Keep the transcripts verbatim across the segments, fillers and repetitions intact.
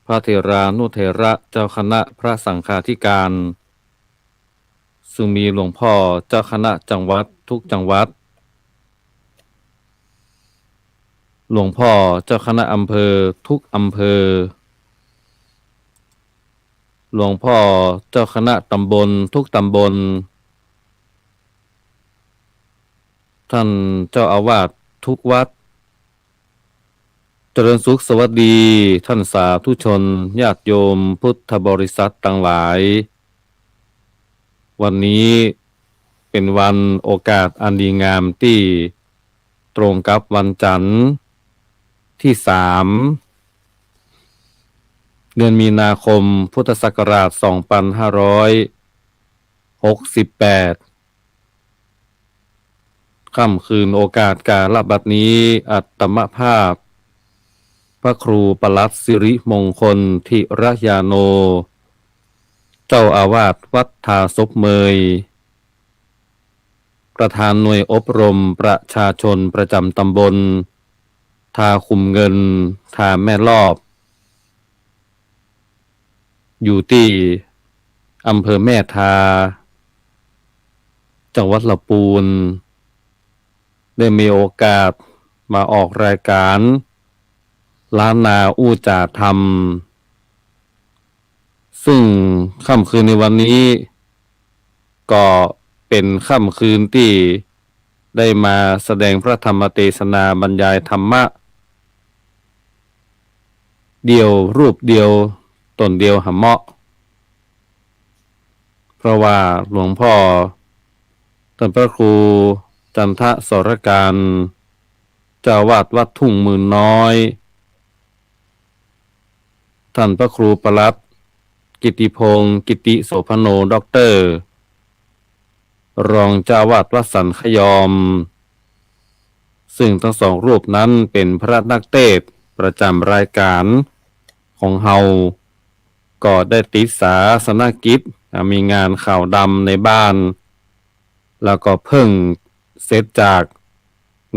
พระเถรานุเถระเจ้าคณะพระสังฆาธิการ ซึ่งมีหลวงพ่อเจ้าคณะจังหวัดทุกจังหวัด หลวงพ่อเจ้าคณะอำเภอทุกอำเภอ หลวงพ่อเจ้าคณะตำบลทุกตำบล ท่านเจ้าอาวาสทุกวัด เจริญสุขสวัสดี ท่านสาธุชน ญาติโยมพุทธบริษัทตังหลาย วันนี้เป๋นวันโอกาสอันดีงามตี้ตรงกับวันจันทร์ตี้สาม เดือนมีนาคม พุทธศักราช สองปันห้าร้อยหกสิบแปด ค่ำคืนโอกาสกาละบัดนี้ อาตมาภาพ พระครูปลัดสิริมงคล ธิระยาโน เจ้าอาวาสวัดท่าศพเมย ประธานหน่วยอบรมประชาชนประจ๋ำตำบลท่าขุมเงิน ท่าแม่ลอบ อยู่ตี้อำเภอแม่ทา จังหวัดละปูน ได้มีโอกาสมาออกรายการล้านนาอู้จ๋าธรรม ซึ่งค่ำคืนในวันนี้ ก็เป๋นค่ำคืนตี้ได้มาแสดงพระธรรมเตสนาบรรยายธรรมะ เดี่ยวรูปเดียวต๋นเดียวหาเหมาะ เพราะว่าหลวงพ่อ ท่านพระครูจันทสรการ เจ้าอาวาสวัดทุ่งหมื่นน้อย ท่านพระครูปลัดกิติพงษ์ กิติโสภโณ ด็อกเตอร์ รองเจ้าอาวาสวัดสันขยอม ซึ่งตึงสองรูปนั้นเป๋นพระนักเตสน์ประจ๋ำรายการของเฮา ก็ได้ติดศาสนกิจ อ่า มีงานขาวดำในบ้าน แล้วก็เพิ่งเสร็จจาก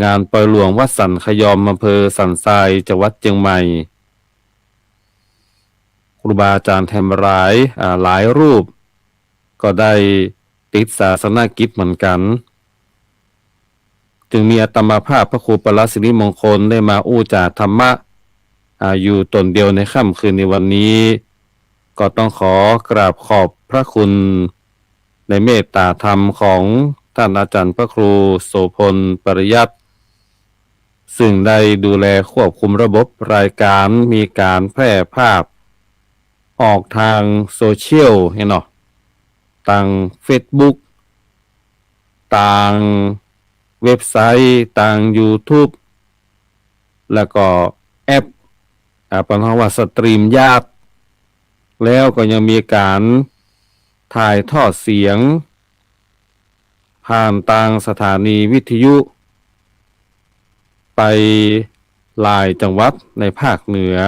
งานปอยหลวงวัดสันขยอม อำเภอสันทราย จังหวัดเจียงใหม่ ครูบาอาจ๋ารย์แถมหลาย อ่า หลายรูป ก็ได้ติดศาสนกิจเหมือนกั๋น จึงมีอาตมาภาพพระครูปลัดสิริมงคลได้มาอู้จ๋าธรรมะ อ่า อยู่ต๋นเดียวในค่ำคืนในวันนี้ ก็ต้องขอกราบขอบพระคุณในเมตตาธรรมของท่านอาจ๋ารย์พระครูโสภณ ปริยัติ ซึ่งได้ดูแลควบคุมระบบรายการ มีก๋านแพร่ภาพออกตางโซเชียลเนี่ยเนาะ ตางเฟซบุ๊ก ตางเว็บไซต์ ตางยูทูบ แล้วก็แอป อ่า เปิ้นฮ้องว่าสตรีมยาร์ด แล้วก็ยังมีก๋านถ่ายทอดเสียง ผ่านตางสถานีวิทยุ ไปหลายจังหวัดในภาคเหนือ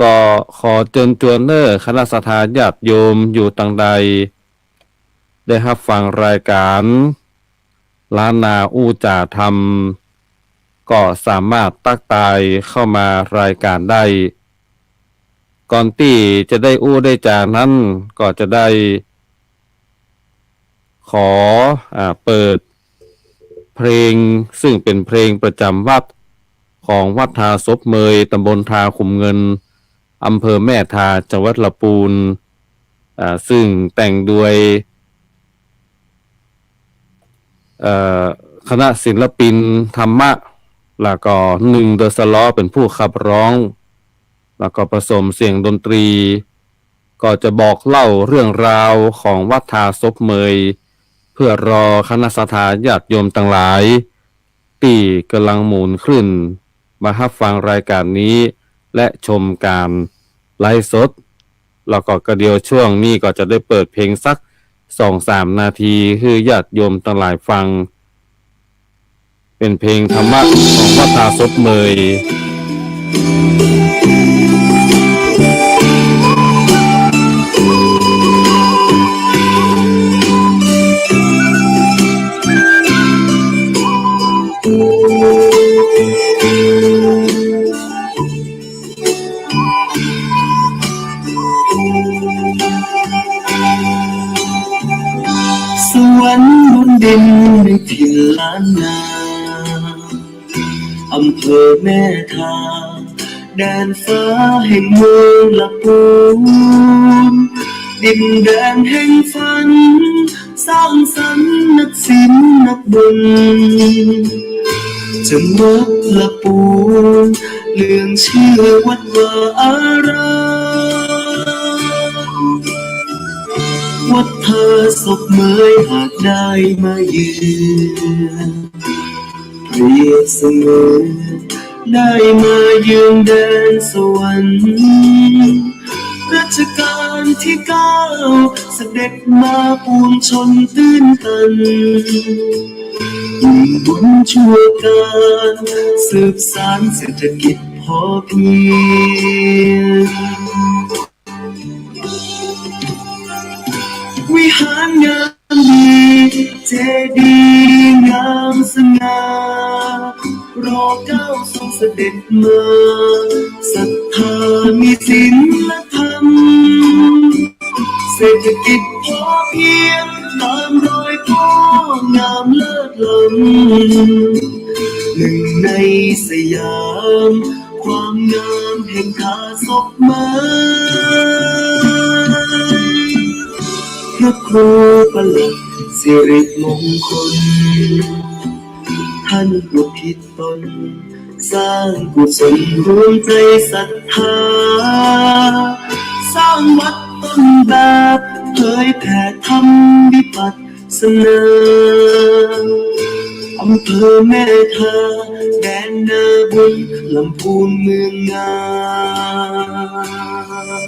ก็ขอเจิญจวนเน่อคณะศรัทธาญาติโยมอยู่ตางใด ได้ฮับฟังรายการล้านนาอู้จ๋าธรรม ก็สามารถตั๊กตายเข้ามารายการได้ ก่อนตี้จะได้อู้ได้จ๋านั้น ก็จะได้ขอ อ่า เปิดเพลง ซึ่งเป๋นเพลงประจ๋ำวัดของวัดท่าศพเมย ตำบลท่าขุมเงิน อำเภอแม่ทา จังหวัดละปูน อ่า ซึ่งแต่งโดย เอ่อ คณะศิลปินธรรมะ แล้วก็นึ่ง เดอะสะเลาะ เป๋นผู้ขับร้อง แล้วก็ผสมเสียงดนตรี ก็จะบอกเล่าเรื่องราวของวัดท่าศพเมย เพื่อรอคณะศรัทธาญาติโยมตังหลาย ตี้ก่ำลังหมุนขึ้นมาฮับฟังรายการนี้ และชมก๋านไลฟ์สด แล้วก็กระเดี่ยวช่วงนี้ก็จะได้เปิดเพลงสักสองสามนาที หื้อญาติโยมตังหลายฟัง เป๋นเพลงธรรมะของวัดท่าศพเมย อำเภอแม่ทา แดนฟ้าแห่งเมืองละปูน ดินแดนแห่งฝัน สร้างสรรค์นักศิลป์นักบุญ จังหวัดละปูน เรื่องชื่อวัดวาอาราม วัดท่าศพเมยหากได้มาเยือน เปรียบเสมือนได้มาเยือนแดนสวรรค์ รัชกาลที่เก้าเสด็จมาปวงชนตื้นตัน บุญบุญชั่วการ สืบสานเศรษฐกิจพอเพียง วิหารงามดี เจดีย์งามสง่า รอเก้าทรงเสด็จมา ศรัทธามีศีลธรรม เศรษฐกิจพอเพียง ตามรอยพ่องามเลิศล้ำ หนึ่งในสยาม ความงามแห่งท่าศพเมย พระครูประหลัดสิริมงคล ท่านอุทิศตน สร้างกุศลรวมใจศรัทธา สร้างวัดต้นแบบ เผยแผ่ธรรมวิปัส สนา อำเภอแม่ทา แดนนาบุญ ลำพูนเมืองงาม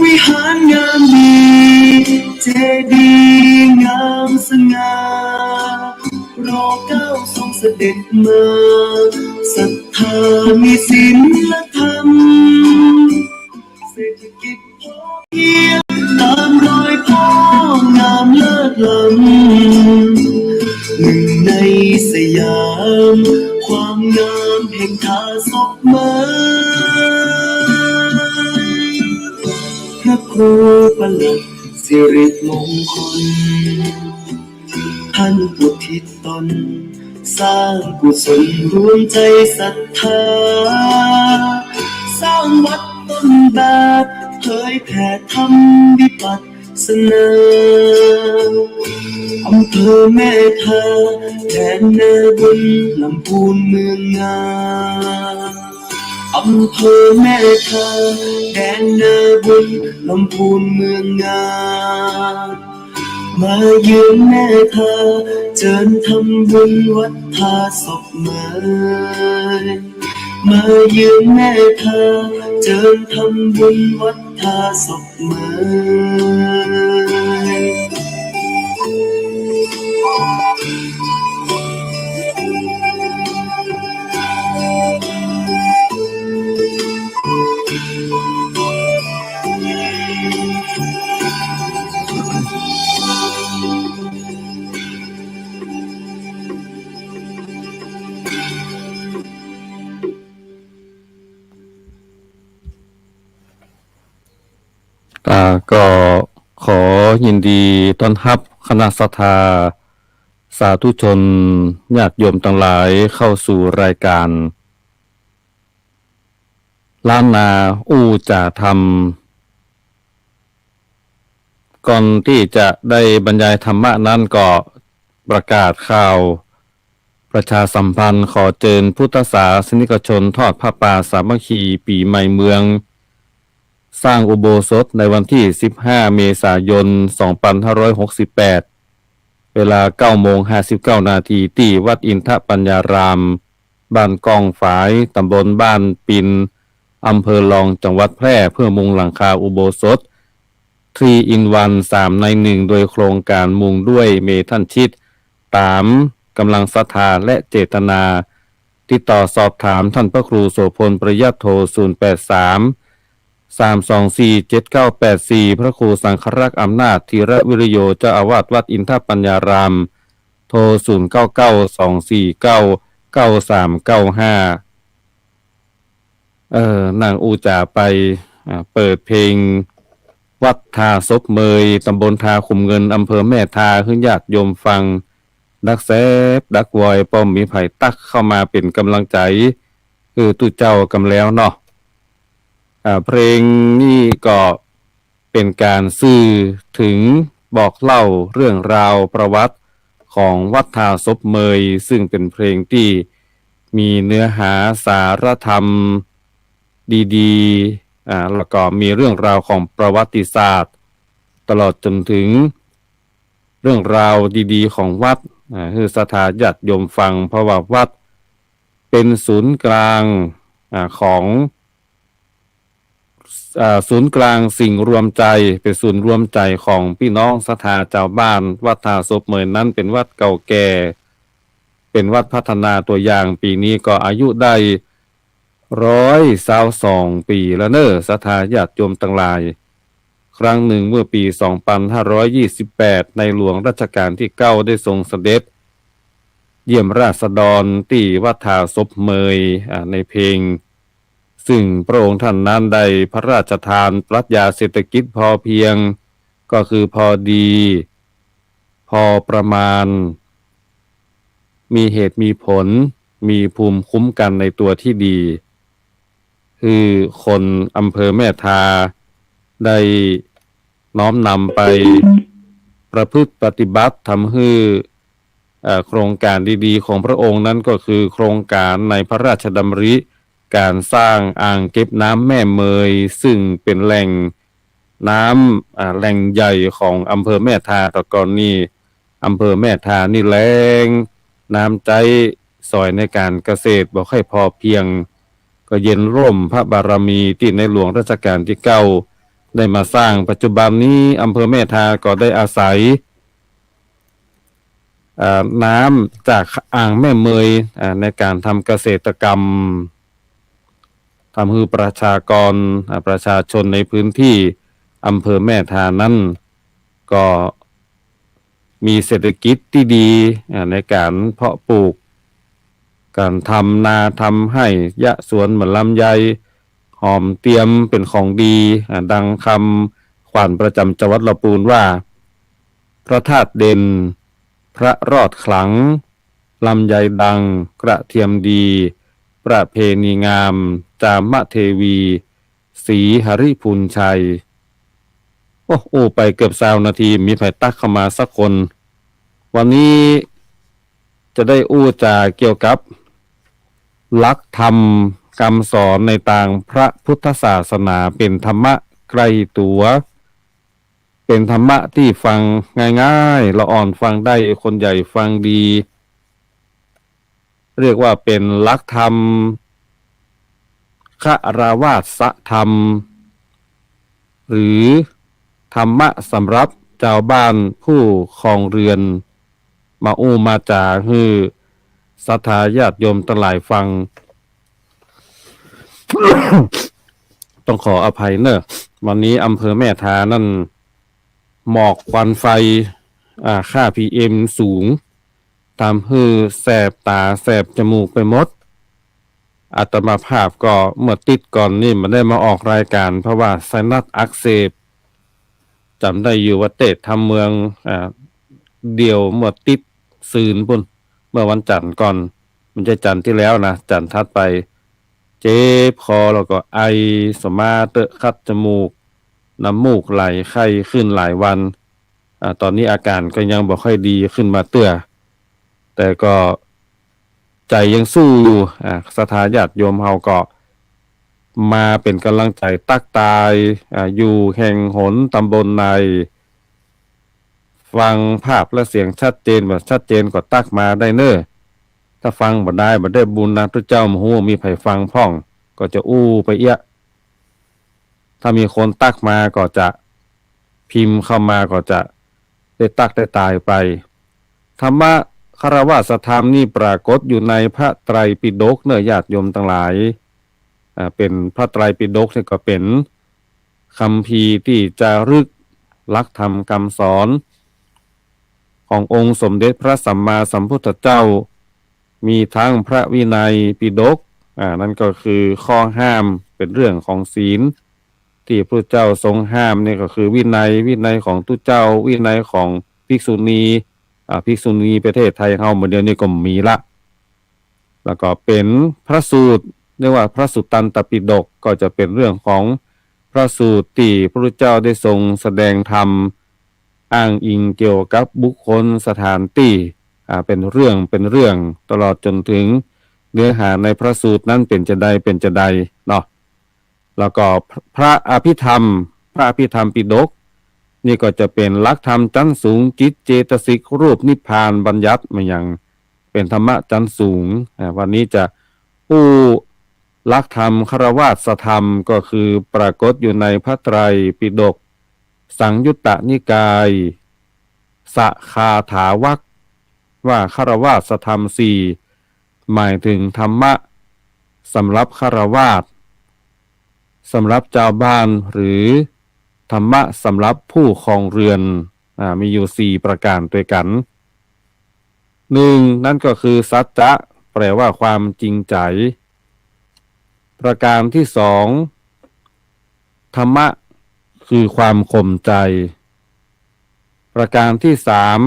วิหารงามดี เจดีย์งามสง่า รอเก้าทรงเสด็จมา ศรัทธามีศีลธรรม เศรษฐกิจพอเพียง ตามรอยพ่องามเลิศล้ำ หนึ่งในสยาม ความงามแห่งท่าศพเมย พระครูประหลัดสิริมงคล ท่านอุทิศตน สร้างกุศลรวมใจศรัทธา สร้างวัดต้นแบบ เผยแผ่ธรรมวิปัสสนา อำเภอแม่ทา แดนนาบุญ ลำพูนเมืองงาม อำเภอแม่ทา แดนนาบุญ ลำพูนเมืองงาม มาเยือนแม่ทา เจิญทำบุญวัดท่าศพเมย มาเยือนแม่ทา เจิญทำบุญวัดท่าศพเมยอ่า ก็ขอยินดีต้อนฮับคณะศรัทธา สาธุชน ญาติโยมตังหลายเข้าสู่รายการ ล้านนาอู้จ๋าธรรม ก่อนตี้จะได้บรรยายธรรมะนั้นก็ประกาศข่าว ประชาสัมพันธ์ขอเจิญพุทธศาสนิกชนทอดผ้าป่าสามัคคีปี๋ใหม่เมือง สร้างอุโบสถในวันตี้สิบห้าเมษายนสองปันห้าร้อยหกสิบแปด เวลาเก้าโมงห้าสิบเก้านาที ตี้วัดอินทปัญญาราม บ้านก้องฝาย ตำบลบ้านปิน อำเภอลอง จังหวัดแพร่ เพื่อมุงหลังคาอุโบสถ ทรีอินวัน สามในหนึ่ง โดยโครงการมุงด้วยเมทัลชีท ต๋ามก๋ำลังศรัทธาและเจตนา ติดต่อสอบถามท่านพระครูโสภณ ประยัตโธ ศูนย์แปดสาม สามสองสี่ เจ็ดเก้าแปดสี่ พระครูสังฆรักษ์อำนาจ ธีรวิริโย เจ้าอาวาสวัดอินทปัญญาราม โทร ศูนย์เก้าเก้า สองสี่เก้า เก้าสามเก้าห้า เออ นั่งอู้จ๋าไป อ่า เปิดเพลงวัดท่าศพเมย ตำบลท่าขุมเงิน อำเภอแม่ทา หื้อญาติโยมฟัง ดักแซบดักวอย ป้อมมีไผตั๊กเข้ามาเป๋นก๋ำลังใจ๋ คือตุ๊เจ้ากำแล้วเนาะ อ่า เพลงนี้ก็เป๋นก๋านสื่อเถิงบอกเล่าเรื่องราวประวัติของวัดท่าศพเมย ซึ่งเป๋นเพลงตี้มีเนื้อหาสาระธรรมดีๆ อ่า แล้วก็มีเรื่องราวของประวัติศาสตร์ ตลอดจ๋นเถิงเรื่องราวดีๆ ของวัด อ่า หื้อศรัทธาญาติโยมฟัง เพราะว่าวัดเป๋นศูนย์กลาง อ่า ของ อ่า ศูนย์กลางสิ่งรวมใจ๋ เป๋นศูนย์รวมใจ๋ของปี้น้องศรัทธาจาวบ้านวัดท่าศพเมยนั้น เป๋นวัดเก่าแก่ เป๋นวัดพัฒนาตั๋วอย่าง ปี๋นี้ก็อายุได้ ร้อยซาวสองปี๋แล้วเน่อ ศรัทธาญาติโยมตังหลาย ครั้งหนึ่งเมื่อปี๋สองปันห้าร้อยยี่สิบแปด ในหลวงรัชกาลตี้เก้าได้ทรงเสด็จเยี่ยมราษฎรตี้วัดท่าศพเมย อ่า ในเพลง ซึ่งพระองค์ท่านนั้นได้พระราชทานปรัชญาเศรษฐกิจพอเพียง ก็คือพอดี พอประมาณ มีเหตุมีผล มีภูมิคุ้มกันในตั๋วตี้ดี หื้อคนอำเภอแม่ทาได้น้อมนำไปประพฤติปฏิบัติ ทำหื้อ เอ่อ โครงก๋านดีๆ ของพระองค์นั้นก็คือโครงก๋านในพระราชดำริก๋านสร้างอ่างเก็บน้ำแม่เมย ซึ่งเป๋นแหล่งน้ำ อ่า แหล่งใหญ่ของอำเภอแม่ทา แต่ก่อนนี้อำเภอแม่ทานี่แล้ง น้ำใจ๊สอยในก๋านเกษตรบ่ค่อยพอเพียง ก็เย็นร่มพระบารมีตี้ในหลวงรัชกาลตี้เก้าได้มาสร้าง ปัจจุบันนี้อำเภอแม่ทาก็ได้อาศัย อ่า น้ำจากอ่างแม่เมย อ่า ในก๋านทำเกษตรกรรม ทำหื้อประชากร อ่า ประชาชนในพื้นตี้อำเภอแม่ทานั้น ก็มีเศรษฐกิจตี้ดี อ่า ในก๋านเพาะปลูก ก๋านทำนาทำไฮ่ เยียะสวนเหมือนลำไย หอมเตียมเป๋นของดี อ่า ดังคำขวัญประจ๋ำจังหวัดลำปูนว่า พระธาตุเด่น พระรอดขลัง ลำไยดัง กระเทียมดี ประเพณีงาม จามเทวี ศรีหริพูนชัย โอ้ อู้ไปเกือบซาวนาที มีใผตั๊กเข้ามาสักคน วันนี้จะได้อู้จ๋าเกี่ยวกับหลักธรรมกำสอนในตางพระพุทธศาสนา เป๋นธรรมะใก้ตั๋ว เป๋นธรรมะตี้ฟังง่ายๆ ละอ่อนฟังได้ คนใหญ่ฟังดี เรียกว่าเป๋นหลักธรรม คฤหัสถธรรม หรือธรรมะสำหรับจาวบ้านผู้ครองเรือน มาอู้มาจ๋าหื้อศรัทธาญาติโยมตังหลายฟัง ต้องขออภัยเน่อ วันนี้อำเภอแม่ทานั้น หมอกควันไฟ อ่า ค่าพีเอ็มสูง ทำหื้อแสบต๋าแสบจมูกไปหมด อาตมาภาพก็เมื่อติ๊ดก่อนนี่บ่ได้มาออกรายก๋าน เพราะว่าไซนัสอักเสบ จ๋ำได้อยู่ว่าเตสน์ทำเมือง อ่า เดี่ยวเมื่อติ๊ดซืนปู้น เมื่อวันจั๋นทร์ก่อน บ่ใจ้จั๋นทร์ตี้แล้วนะ จั๋นทร์ถัดไป เจ็บคอแล้วก็ไอ สะมาเต๊อะ คัดจมูก น้ำมูกไหล ไข้ขึ้นหลายวัน อ่า ต๋อนนี้อาก๋านก็ยังบ่ค่อยดีขึ้นมาเตื้อ แต่ก็ใจ๋ยังสู้อยู่ อ่า ศรัทธาญาติโยมเฮาก็มาเป๋นก๋ำลังใจ๋ตั๊กตาย อ่า อยู่แห่งหนตำบลใด ฟังภาพและเสียงชัดเจนบ่ชัดเจนก็ตั๊กมาได้เน่อ ถ้าฟังบ่ได้ บ่ได้บุญนะ ตุ๊เจ้าบ่ฮู้มีใผฟังพ่อง ก็จะอู้ไปเอี้ยะ ถ้ามีคนตั๊กมาก็จะ พิมพ์เข้ามาก็จะได้ตั๊กได้ตายไป ธรรมะ คฤหัสถธรรมนี่ปรากฏอยู่ในพระไตรปิฎกเน่อญาติโยมตังหลาย อ่า เป๋นพระไตรปิฎกนี่ก็เป๋นคัมภีร์ตี้จารึกหลักธรรมกำสอนขององค์สมเด็จพระสัมมาสัมพุทธเจ้า มีตึงพระวินัยปิฎก อ่า นั้นก็คือข้อห้ามเป๋นเรื่องของศีล ตี้พระเจ้าทรงห้ามนี่ก็คือวินัย วินัยของตุ๊เจ้า วินัยของภิกษุณี อ่า ภิกษุณีประเทศไทยเฮาเมื่อเดี๋ยวนี้ก็มีละ แล้วก็เป๋นพระสูตร เรียกว่าพระสุตตันตปิฎก ก็จะเป๋นเรื่องของพระสูตรตี้พระพุทธเจ้าได้ทรงแสดงธรรม อ้างอิงเกี่ยวกับบุคคลสถานตี้ อ่า เป๋นเรื่อง เป๋นเรื่อง ตลอดจ๋นถึงเนื้อหาในพระสูตรนั้นเป๋นจาใด เป๋นจาใดเนาะ แล้วก็พระอภิธรรม พระอภิธรรมปิฎก นี่ก็จะเป๋นหลักธรรมจั้นสูง จิต เจตสิก รูป นิพพาน บัญญัติ มาอย่างเป๋นธรรมะจั้นสูง อ่า วันนี้จะอู้หลักธรรมคฤหัสถธรรม ก็คือปรากฏอยู่ในพระไตรปิฎก สังยุตตนิกาย สคาถาวรรค ว่าคฤหัสถธรรมสี่ หมายถึงธรรมะสำหรับคฤหัสถ์ สำหรับจาวบ้าน หรือธรรมะสำหรับผู้ครองเรือน อ่า มีอยู่สี่ประก๋านตวยกั๋น หนึ่ง นั้นก็คือสัจจะ แปลว่าความจริงใจ๋ ประก๋านตี้สอง ธรรมะ คือความข่มใจ๋ ประก๋านตี้สาม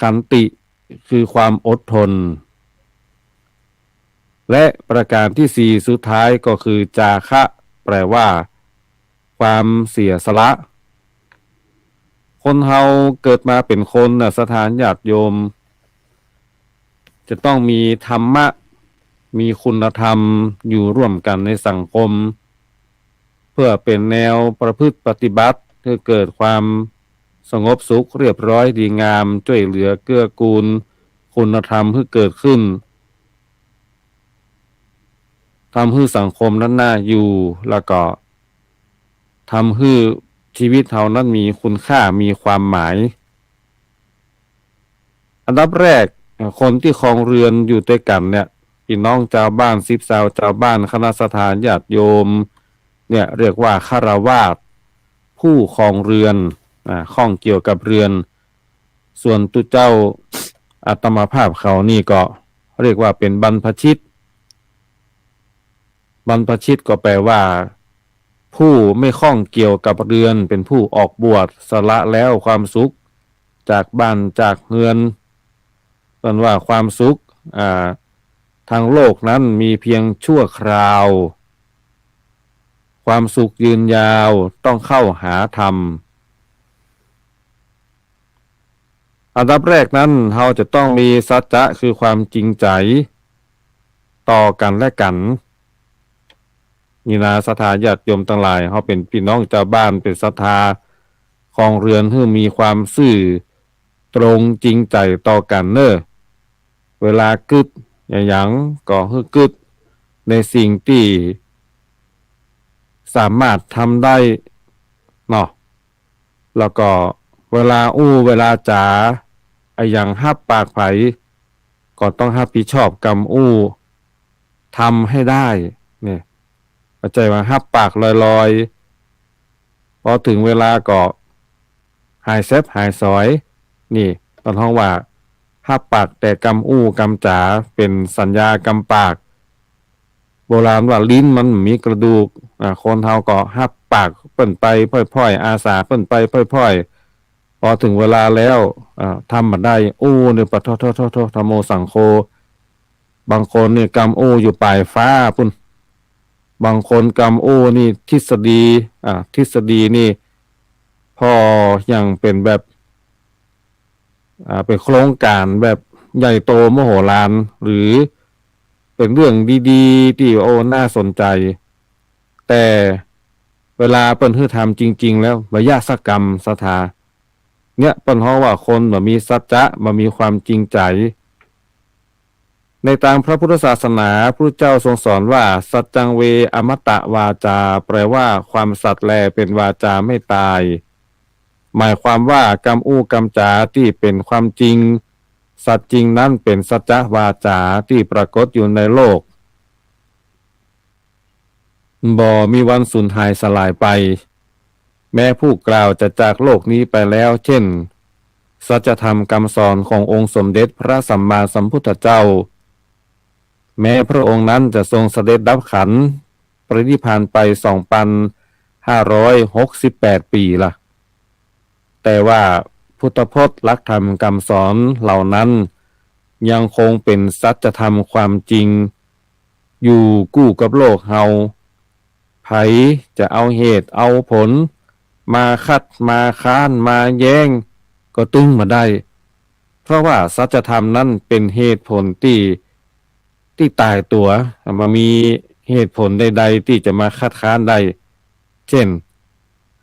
ขันติ คือความอดทน และประก๋านตี้สี่สุดท้ายก็คือจาคะ แปลว่าความเสียสละ คนเฮาเกิดมาเป๋นคนน่ะ ศรัทธาญาติโยม จะต้องมีธรรมะ มีคุณธรรมอยู่ร่วมกั๋นในสังคม เพื่อเป๋นแนวประพฤติปฏิบัติ หื้อเกิดความสงบสุขเรียบร้อยดีงาม จ้วยเหลือเกื้อกูล คุณธรรมหื้อเกิดขึ้น ทำหื้อสังคมนั้นน่าอยู่ แล้วก็ทำหื้อชีวิตเฮานั้นมีคุณค่า มีความหมาย อันดับแรก คนตี้ครองเรือนอยู่ตวยกั๋นเนี่ย ปี้น้องจาวบ้าน สิบซาวจาวบ้าน คณะศรัทธาญาติโยม เนี่ยเรียกว่าฆราวาส ผู้ครองเรือน อ่า ข้องเกี่ยวกับเรือน ส่วนตุ๊เจ้าอาตมาภาพเขานี่ก็เรียกว่าเป๋นบรรพชิต บรรพชิตก็แปลว่า ผู้ไม่ข้องเกี่ยวกับเรือน เป๋นผู้ออกบวช สละแล้วความสุขจากบ้านจากเฮือน เปิ้นว่าความสุข อ่า ทางโลกนั้นมีเพียงชั่วคราว ความสุขยืนยาวต้องเข้าหาธรรม อันดับแรกนั้น เฮาจะต้องมีสัจจะ คือความจริงใจ๋ต่อกั๋นและกั๋น นี่นา ศรัทธาญาติโยมตังหลาย เฮาเป๋นปี้น้องจาวบ้าน เป๋นศรัทธาครองเรือน หื้อมีความซื่อตรงจริงใจ๋ต่อกั๋นเน่อ เวลากึ๊ดอะหยังก็หื้อกึ๊ดในสิ่งตี้สามารถทำได้เนาะ แล้วก็เวลาอู้เวลาจ๋าอะหยังฮับปากใผ ก็ต้องฮับผิดชอบกำอู้ ทำให้ได้ เนี่ย บ่ใจ้ว่าฮับปากลอยๆ พอเถิงเวลาก็หายแซบหายสอย นี่เปิ้นฮ้องว่าฮับปากแต่กำอู้กำจ๋า เป๋นสัญญากำปาก โบราณว่าลิ้นมันมีกระดูก อ่า คนเฮาก็ฮับปากเปิ้นไปพ่อยๆ อาสาเปิ้นไปพ่อยๆ พอเถิงเวลาแล้ว อ่า ทำบ่ได้ อู้นี่ปะโธ่ๆๆๆ ธัมโมสังโฆ บางคนนี่กำอู้อยู่ป๋ายฟ้าปู้น บางคนกำอู้นี่ทฤษฎี อ่า ทฤษฎีนี่ พอยังเป๋นแบบ อ่า เป๋นโครงก๋านแบบใหญ่โตมโหฬาร หรือเป๋นเรื่องดีๆ ตี้ โอ้ น่าสนใจ๋ แต่เวลาเปิ้นหื้อทำจริงๆ แล้ว ไวยากรรม ศรัทธา เนี่ยเปิ้นฮ้องว่าคนบ่มีสัจจะ บ่มีความจริงใจ๋ ในตางพระพุทธศาสนา พระพุทธเจ้าทรงสอนว่า สัจจังเว อมตะวาจา แปลว่า ความสัตย์แลเป๋นวาจาไม่ตาย หมายความว่ากำอู้กำจ๋าตี้เป๋นความจริง สัจจริงนั้นเป๋นสัจจวาจาตี้ปรากฏอยู่ในโลก บ่มีวันสูญหายสลายไป แม้ผู้กล่าวจะจากโลกนี้ไปแล้ว เช่น สัจธรรมกำสอนขององค์สมเด็จพระสัมมาสัมพุทธเจ้า แม้พระองค์นั้นจะทรงเสด็จดับขันธ์ปรินิพพานไปสองปันห้าร้อยหกสิบแปดปี๋ละ แต่ว่าพุทธพจน์หลักธรรมกำสอนเหล่านั้น ยังคงเป๋นสัจธรรมความจริง อยู่กู้กับโลกเฮา ใผจะเอาเหตุเอาผล มาขัด มาค้าน มาแย้ง ก็ตึงบ่ได้ เพราะว่าสัจธรรมนั้นเป๋นเหตุผลตี้ ตี้ต๋ายตั๋ว บ่มีเหตุผลใดๆ ตี้จะมาคัดค้านได้ เช่น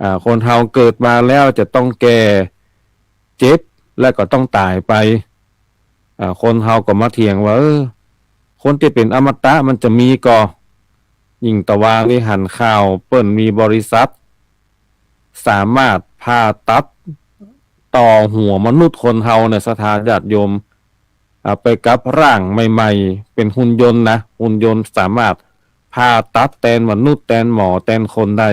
อ่า คนเฮาเกิดมาแล้วจะต้องแก่ เจ็บ และก็ต้องต๋ายไป อ่า คนเฮาก็มาเถียงว่า เออ คนตี้เป๋นอมตะมันจะมีก่อ ยิ่งตะวานี้หันข่าวเปิ้นมีบริษัท สามารถผ่าตัดต่อหัวมนุษย์คนเฮาเนี่ย ศรัทธาญาติโยม อ่า ไปกับร่างใหม่ๆ เป๋นหุ่นยนต์นะ หุ่นยนต์สามารถผ่าตัดแตนมนุษย์ แตนหมอ แตนคนได้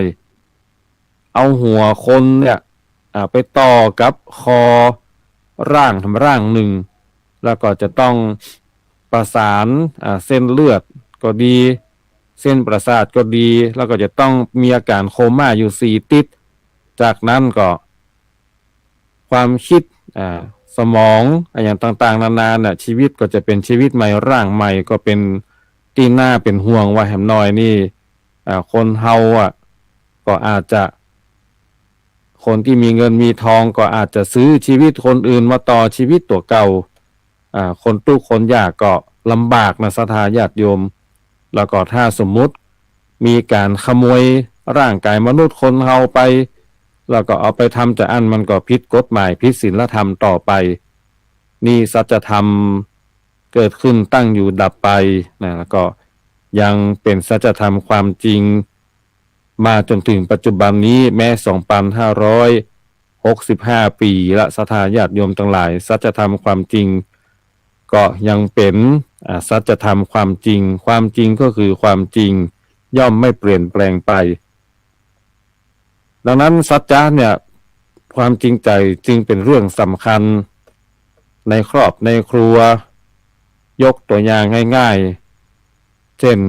เอาหัวคนเนี่ย อ่า ไปต่อกับคอร่างร่างนึ่ง แล้วก็จะต้องประสาน อ่า เส้นเลือดก็ดี เส้นประสาทก็ดี แล้วก็จะต้องมีอาก๋านโคม่าอยู่สี่ติ๊ด จากนั้นก็ ความคิด อ่า สมอง อะหยังต่างๆ นานาน่ะ ชีวิตก็จะเป๋นชีวิตใหม่ ร่างใหม่ ก็เป๋นตี้น่าเป๋นห่วงว่าแหมน้อยนี่ อ่า คนเฮาอะ ก็อาจจะ คนตี้มีเงินมีทองก็อาจจะซื้อชีวิตคนอื่นมาต่อชีวิตตั๋วเก่า อ่า คนตุ๊กข์คนยากก็ลำบากนะ ศรัทธาญาติโยม แล้วก็ถ้าสมมุติมีก๋านขโมยร่างก๋ายมนุษย์คนเฮาไป แล้วก็เอาไปทำจาอั้น มันก็ผิดกฎหมาย ผิดศีลธรรมต่อไป นี่สัจธรรมเกิดขึ้นตั้งอยู่ดับไปนะ แล้วก็ยังเป๋นสัจธรรมความจริง มาจ๋นเถิงปัจจุบันนี้ แม้สองปันห้าร้อยหกสิบห้าปี๋ละ ศรัทธาญาติโยมตังหลาย สัจธรรมความจริง ก็ยังเป๋น อ่า สัจธรรมความจริง ความจริงก็คือความจริง ย่อมไม่เปลี่ยนแปลงไป ดังนั้นสัจจะเนี่ย ความจริงใจ๋จึงเป๋นเรื่องสำคัญ ในครอบในครัว ยกตั๋วอย่างง่ายๆ เช่น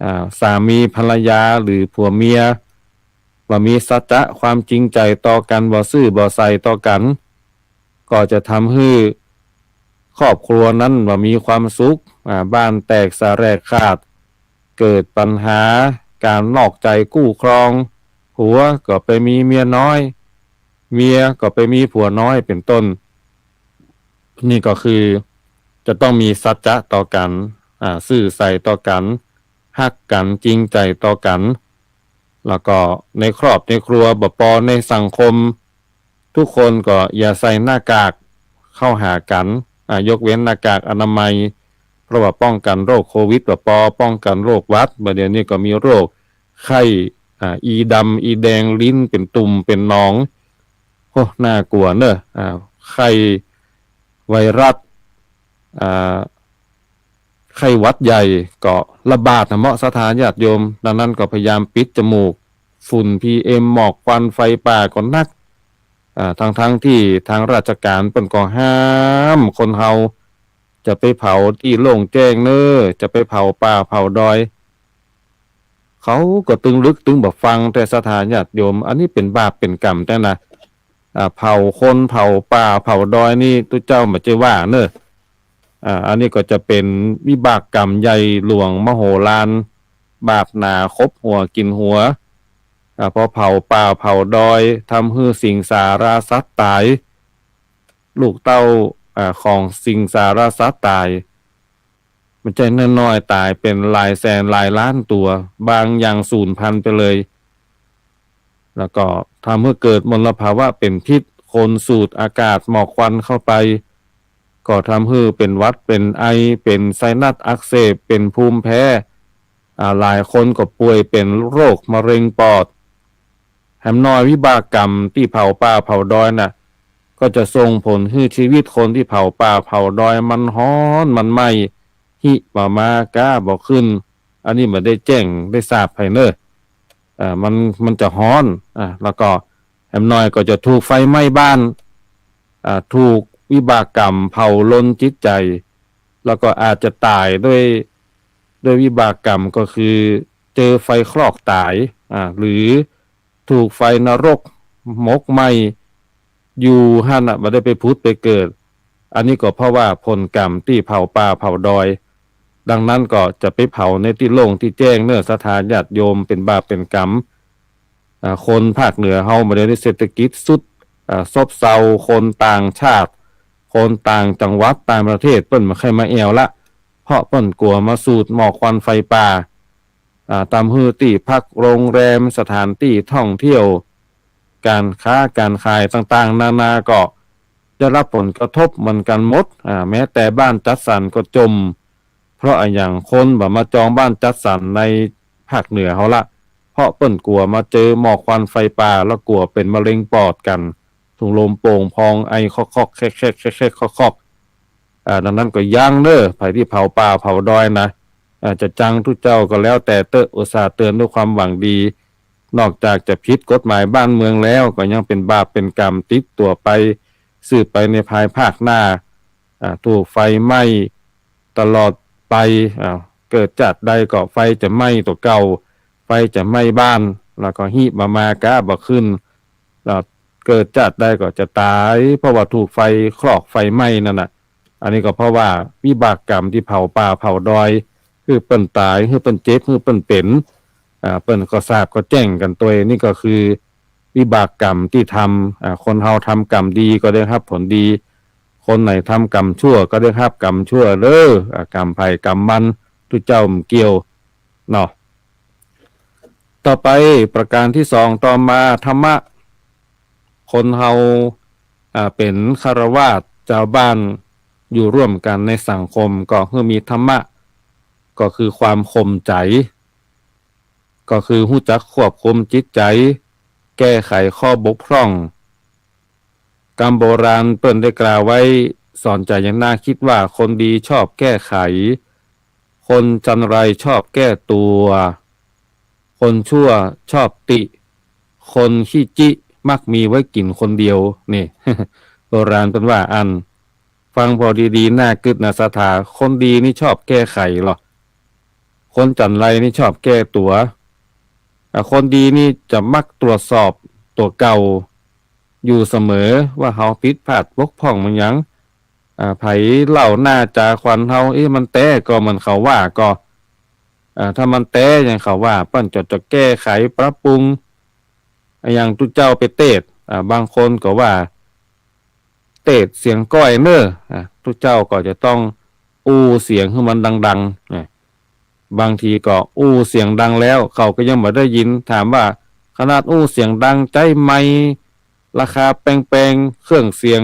อ่า สามีภรรยาหรือผัวเมีย บ่มีสัจจะความจริงใจ๋ต่อกั๋น บ่ซื่อบ่ใสต่อกั๋น ก็จะทำหื้อครอบครัวนั้นบ่มีความสุข อ่า บ้านแตกสาแหรกขาด เกิดปัญหาก๋านนอกใจ๋คู่ครอง ผัวก็ไปมีเมียน้อย เมียก็ไปมีผัวน้อย เป๋นต้น นี่ก็คือจะต้องมีสัจจะต่อกั๋น อ่า ซื่อใสต่อกั๋น ฮักกั๋น จริงใจ๋ต่อกั๋น แล้วก็ในครอบในครัวบ่ปอ ในสังคม ทุกคนก็อย่าใส่หน้ากากเข้าหากั๋น อ่า ยกเว้นหน้ากากอนามัย เพราะว่าป้องกั๋นโรคโควิดบ่ปอ ป้องกั๋นโรคหวัด บ่าเดี๋ยวนี้ก็มีโรคไข้ อ่า อีดำอีแดง ลิ้นเป๋นตุ่มเป๋นหนอง โอ้ น่ากลัวเนอะ อ่า ไข้ไวรัส อ่า ไข้หวัดใหญ่ก็ระบาดนะเมาะ ศรัทธาญาติโยม ดังนั้นก็พยายามปิดจมูก ฝุ่นพีเอ็ม หมอกควัน ไฟป่าก็นัก อ่า ทั้งๆ ตี้ทางราชก๋านเปิ้นก็ห้ามคนเฮา จะไปเผาตี้โล่งแจ้งเน้อ จะไปเผาป่าเผาดอย เขาก็ตึงลึกตึงบ่ฟังแต๊ ศรัทธาญาติโยม อันนี้เป๋นบาปเป๋นก๋รรมแต๊นะ อ่า เผาคนเผาป่าเผาดอยนี่ตุ๊เจ้าบ่ใจ้ว่าเน้อ อ่า อันนี้ก็จะเป๋นวิบากก๋รรมใหญ่หลวงมโหฬาร บาปหนาคบหัวกิ๋นหัว อ่า พอเผาป่าเผาดอย ทำหื้อสิงสาราสัตว์ต๋าย ลูกเต้า อ่า ของสิงสาราสัตว์ต๋าย บ่ใจ้น้อยๆ ต๋ายเป๋นหลายแสนหลายล้านตั๋ว บางอย่างสูญพันธุ์ไปเลย แล้วก็ทำหื้อเกิดมลภาวะเป๋นพิษ คนสูดอากาศหมอกควันเข้าไป ก็ทำหื้อเป๋นหวัดเป๋นไอ เป๋นไซนัสอักเสบ เป๋นภูมิแพ้ อ่า หลายคนก็ป่วยเป๋นโรคมะเร็งปอด แหมน้อยวิบากกรรมตี้เผาป่าเผาดอยน่ะ ก็จะส่งผลหื้อชีวิตคนตี้เผาป่าเผาดอยมันฮ้อนมันไหม้ หิบ่มาก๊าบ่ขึ้น อันนี้บ่ได้แจ้งได้ทราบใผเน่อ อ่า มัน มันจะฮ้อน อ่า แล้วก็แหมน้อยก็จะถูกไฟไหม้บ้าน อ่า ถูกวิบากกรรมเผาลนจิตใจ๋ แล้วก็อาจจะต๋ายด้วย ด้วยวิบากกรรมก็คือเจอไฟคลอกต๋าย อ่า หรือถูกไฟนรกหมกไหม้ อยู่หั้นน่ะ บ่ได้ไปผุดไปเกิด อันนี้ก็เพราะว่าผลกรรมตี้เผาป่าเผาดอย ดังนั้นก็จะไปเผาในตี้โล่งตี้แจ้งเน่อ ศรัทธาญาติโยม เป๋นบาปเป๋นกรรม อ่า คนภาคเหนือเฮาบ่าเดี่ยวนี้เศรษฐกิจทรุด อ่า ซบเซา คนต่างชาติ คนต่างจังหวัดต่างประเทศ เปิ้นบ่ใค่มาแอ่วละ เพราะเปิ้นกั๋วมาสูดหมอกควันไฟป่า อ่า ต๋ามหื้อตี้พักโรงแรม สถานตี้ท่องเที่ยว ก๋านค้าก๋านขายต่างๆ นานาก็ได้รับผลกระทบเหมือนกั๋นหมด อ่า แม้แต่บ้านจัดสรรก็จม เพราะอะหยัง คนบ่มาจองบ้านจัดสรรในภาคเหนือเฮาละ เพราะเปิ้นกั๋วมาเจอหมอกควันไฟป่า แล้วกั๋วเป๋นมะเร็งปอดกั๋น ถุงลมโป่งพอง ไอคอกๆ แคกๆ แคกๆ คอกๆ อ่า ดังนั้นก็ยั้งเน่อ ใผตี้เผาป่าเผาดอยนะ อ่า จะจังตุ๊เจ้าก็แล้วแต่เต๊อะ อุตส่าห์เตือนด้วยความหวังดี นอกจากจะผิดกฎหมายบ้านเมืองแล้ว ก็ยังเป๋นบาปเป๋นกรรมติดตั๋วไป สืบไปในภายภาคหน้า อ่า ถูกไฟไหม้ตลอดไป อ่า เกิดจาติใดก็ไฟจะไหม้ตั๋วเก่า ไฟจะไหม้บ้าน แล้วก็หิบ่มาก๊าบ่ขึ้น แล้วเกิดจาติใดก็จะต๋าย เพราะว่าถูกไฟคลอกไฟไหม้นั่นน่ะ อันนี้ก็เพราะว่าวิบากกรรมตี้เผาป่าเผาดอย หื้อเปิ้นต๋าย หื้อเปิ้นเจ็บ หื้อเปิ้นเป๋น อ่า เปิ้นก็ทราบก็แจ้งกั๋นตวย นี่ก็คือวิบากกรรมตี้ทำ อ่า คนเฮาทำกรรมดีก็ได้ฮับผลดี คนไหนทำกรรมชั่วก็ได้ฮับกรรมชั่วเด้อ อ่า กรรมใผกรรมมัน ตุ๊เจ้าบ่เกี่ยวเนาะ ต่อไปประการตี้สอง ต่อมาธรรมะ คนเฮา อ่า เป๋นฆราวาสจาวบ้าน อยู่ร่วมกั๋นในสังคม ก็หื้อมีธรรมะ ก็คือความข่มใจ๋ ก็คือฮู้จักควบคุมจิตใจ๋ แก้ไขข้อบกพร่อง กำโบราณเปิ้นได้กล่าวไว้ สอนใจ๋อย่างน่าคิดว่า คนดีชอบแก้ไข คนจันไรชอบแก้ตั๋ว คนชั่วชอบติ คนขี้จิมักมีไว้กิ๋นคนเดียว นี่ โบราณเปิ้นว่าอั้น ฟังผ่อดีๆ น่ากึ๊ดนะศรัทธา คนดีนี่ชอบแก้ไขลอ คนจันไรนี่ชอบแก้ตั๋ว อ่ะ คนดีนี่จะมักตรวจสอบตั๋วเก่าอยู่เสมอ ว่าเฮาผิดพลาดบกพร่องมาหยัง อ่า ใผเล่าหน้าจ๋าขวัญเฮา เอ๊ะ มันแต๊ก่อเหมือนเขาว่าก่อ อ่า ถ้ามันแต๊อย่างเขาว่า เปิ้นจะ จะแก้ไขปรับปรุง อ่ะ อย่างตุ๊เจ้าไปเตศน์ อ่า บางคนก็ว่า เตศน์เสียงก้อยเน่อ อ่ะ ตุ๊เจ้าก็จะต้องอู้เสียงหื้อมันดังๆ นะ บางทีก็อู้เสียงดังแล้ว เขาก็ยังบ่ได้ยิน ถามว่าขนาดอู้เสียงดัง ใจ๊ไมค์ราคาแปงๆ เครื่องเสียง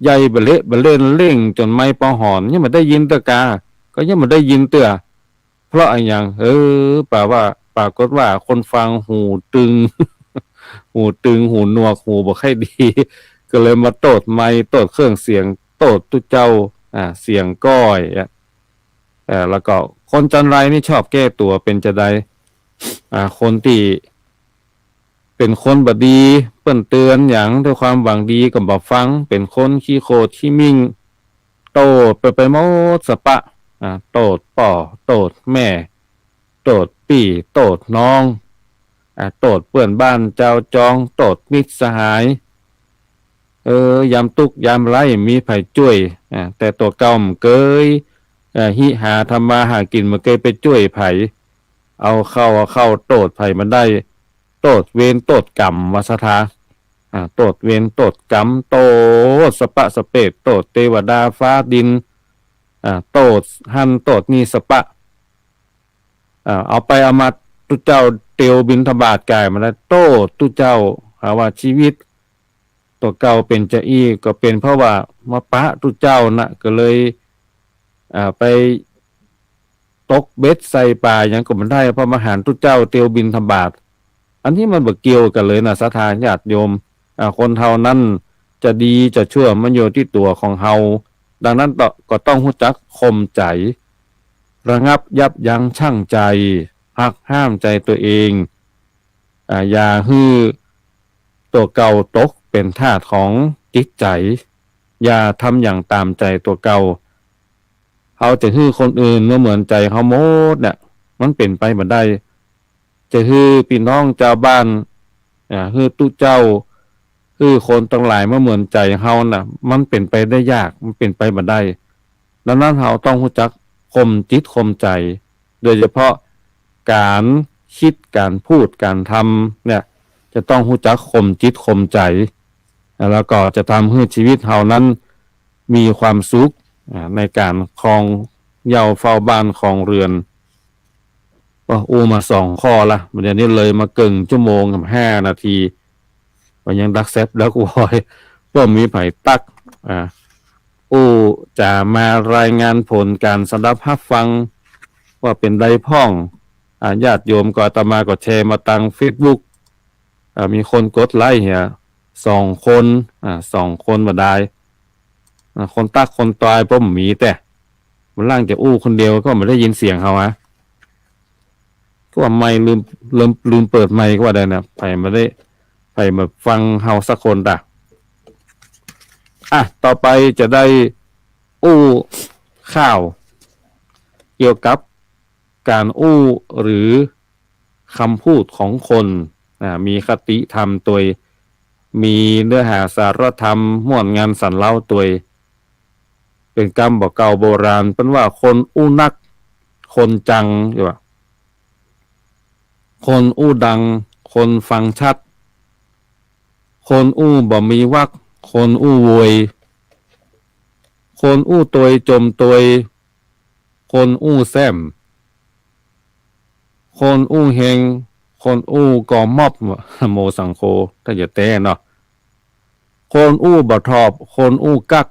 ใหญ่เบ้อเล่อเบ้อเล่นเล่งจ๋นไมค์ปอหอน ยังบ่ได้ยินเตื้อกา ก็ยังบ่ได้ยินเตื้อ เพราะอะหยัง เออ ปาว่า ปรากฏว่าคนฟังหูตึง หูตึง หูหนวก หูบ่ค่อยดี ก็เลยมาโต้ษไมค์ โต้ษเครื่องเสียง โต้ษตุ๊เจ้า อ่า เสียงก้อย อ่ะ เอ่อ แล้วก็คนจันไรนี่ชอบแก้ตั๋ว เป๋นจาใด อ่า คนตี้เป๋นคนบ่ดี เปิ้นเตือนหยังด้วยความหวังดีก็บ่ฟัง เป๋นคนขี้โขดขี้มิ่ง โต้ษไป ไปหมดสะปะ อ่า โต้ษป้อ โต้ษแม่ โต้ษปี้ โต้ษน้อง อ่า โต้ษเปื้อนบ้านจาวจอง โต้ษมิตรสหาย เออ ยามตุ๊กข์ยามไร้มีใผจ้วย อ่า แต่ตั๋วเก่าบ่เกย เอ่อ หิหาทำมาหากิ๋น บ่เกยไปจ้วยใผ เอาเข้า เอาเข้าโต้ษใผบ่ได้ โต้ษเวรโต้ษกรรม ว่าศรัทธา อ่า โต้ษเวรโต้ษกรรม โต้ษสะปะสะเปะ โต้ษเตวดาฟ้าดิน อ่า โต้ษหั้นโต้ษนี่สะปะ อ่า เอาไปเอามาตุ๊เจ้าเตียวบิณฑบาตก๋ายบ่ได้ โต้ษตุ๊เจ้า หาว่าชีวิตตั๋วเก่าเป๋นจาอี้ ก็เป๋นเพราะว่ามาปะตุ๊เจ้าน่ะ ก็เลย อ่า ไปตกเบ็ดใส่ป๋าหยังก็บ่ได้ เพราะมาหันตุ๊เจ้าเตียวบิณฑบาต อันนี้มันบ่เกี่ยวกั๋นเลยนะ ศรัทธาญาติโยม อ่า คนเฮานั้นจะดีจะชั่วมันอยู่ตี้ตั๋วของเฮา ดังนั้นก็ต้องฮู้จักข่มใจ๋ ระงับยับยั้งชั่งใจ๋ หักห้ามใจ๋ตั๋วเอง อ่า อย่าหื้อตั๋วเก่าตกเป๋นทาสของจิตใจ๋ อย่าทำอย่างต๋ามใจ๋ตั๋วเก่า เฮาจะหื้อคนอื่นมาเหมือนใจ๋เฮาหมดเนี่ย มันเป๋นไปบ่ได้ จะหื้อปี้น้องจาวบ้าน อ่า หื้อตุ๊เจ้า หื้อคนตังหลายมาเหมือนใจ๋เฮาน่ะ มันเป๋นไปได้ยาก มันเป๋นไปบ่ได้ ดังนั้นเฮาต้องฮู้จักข่มจิตข่มใจ๋ โดยเฉพาะก๋านกึ๊ด ก๋านพูด ก๋านทำเนี่ย จะต้องฮู้จักข่มจิตข่มใจ๋ แล้วก็จะทำหื้อชีวิตเฮานั้นมีความสุข อ่า ในก๋านครองเหย้าเฝ้าบ้านครองเฮือน ก็อู้มาสองข้อละ เดี๋ยวนี้เลยมาเกิ่งชั่วโมงกับห้านาที ก็ยังดักแซบดักวอย บ่มีใผตั๊ก อ่า อู้จ๋ามารายงานผลก๋านสดับฮับฟัง ว่าเป๋นใดพ่อง อ่า ญาติโยมก็ อาตมาก็แชร์มาตางเฟซบุ๊ก อ่า มีคนกดไลก์เหีย สองคน อ่า สองคนบ่ดาย อ่า คนตั๊กคนตอยบ่มี แต่วันหลังจะอู้คนเดียวก็บ่ได้ยินเสียงเฮาอะ ก็ว่าไมค์ลืม ลืม ลืมเปิดไมค์ก็ว่าได้นะ ใผบ่ได้ ใผบ่ฟังเฮาสักคนตะ อ่ะ ต่อไปจะได้อู้ข่าว เกี่ยวกับก๋านอู้หรือกำพูดของคน อ่า มีคติธรรมตวย มีเนื้อหาสาระธรรม ม่วนงานสันเล่าตวย เป๋นกำบ่าเก่าโบราณ เปิ้นว่าคนอู้นัก คนจัง ใจ้ปะ คนอู้ดัง คนฟังชัด คนอู้บ่มีวรรค คนอู้โวย คนอู้ตวยจมตวย คนอู้แซ่ม คนอู้เฮง คนอู้ก่อม็อบ โมสังโฆ ถ้าจะแต๊เนาะ คนอู้บ่ถอบ คนอู้กั๊ก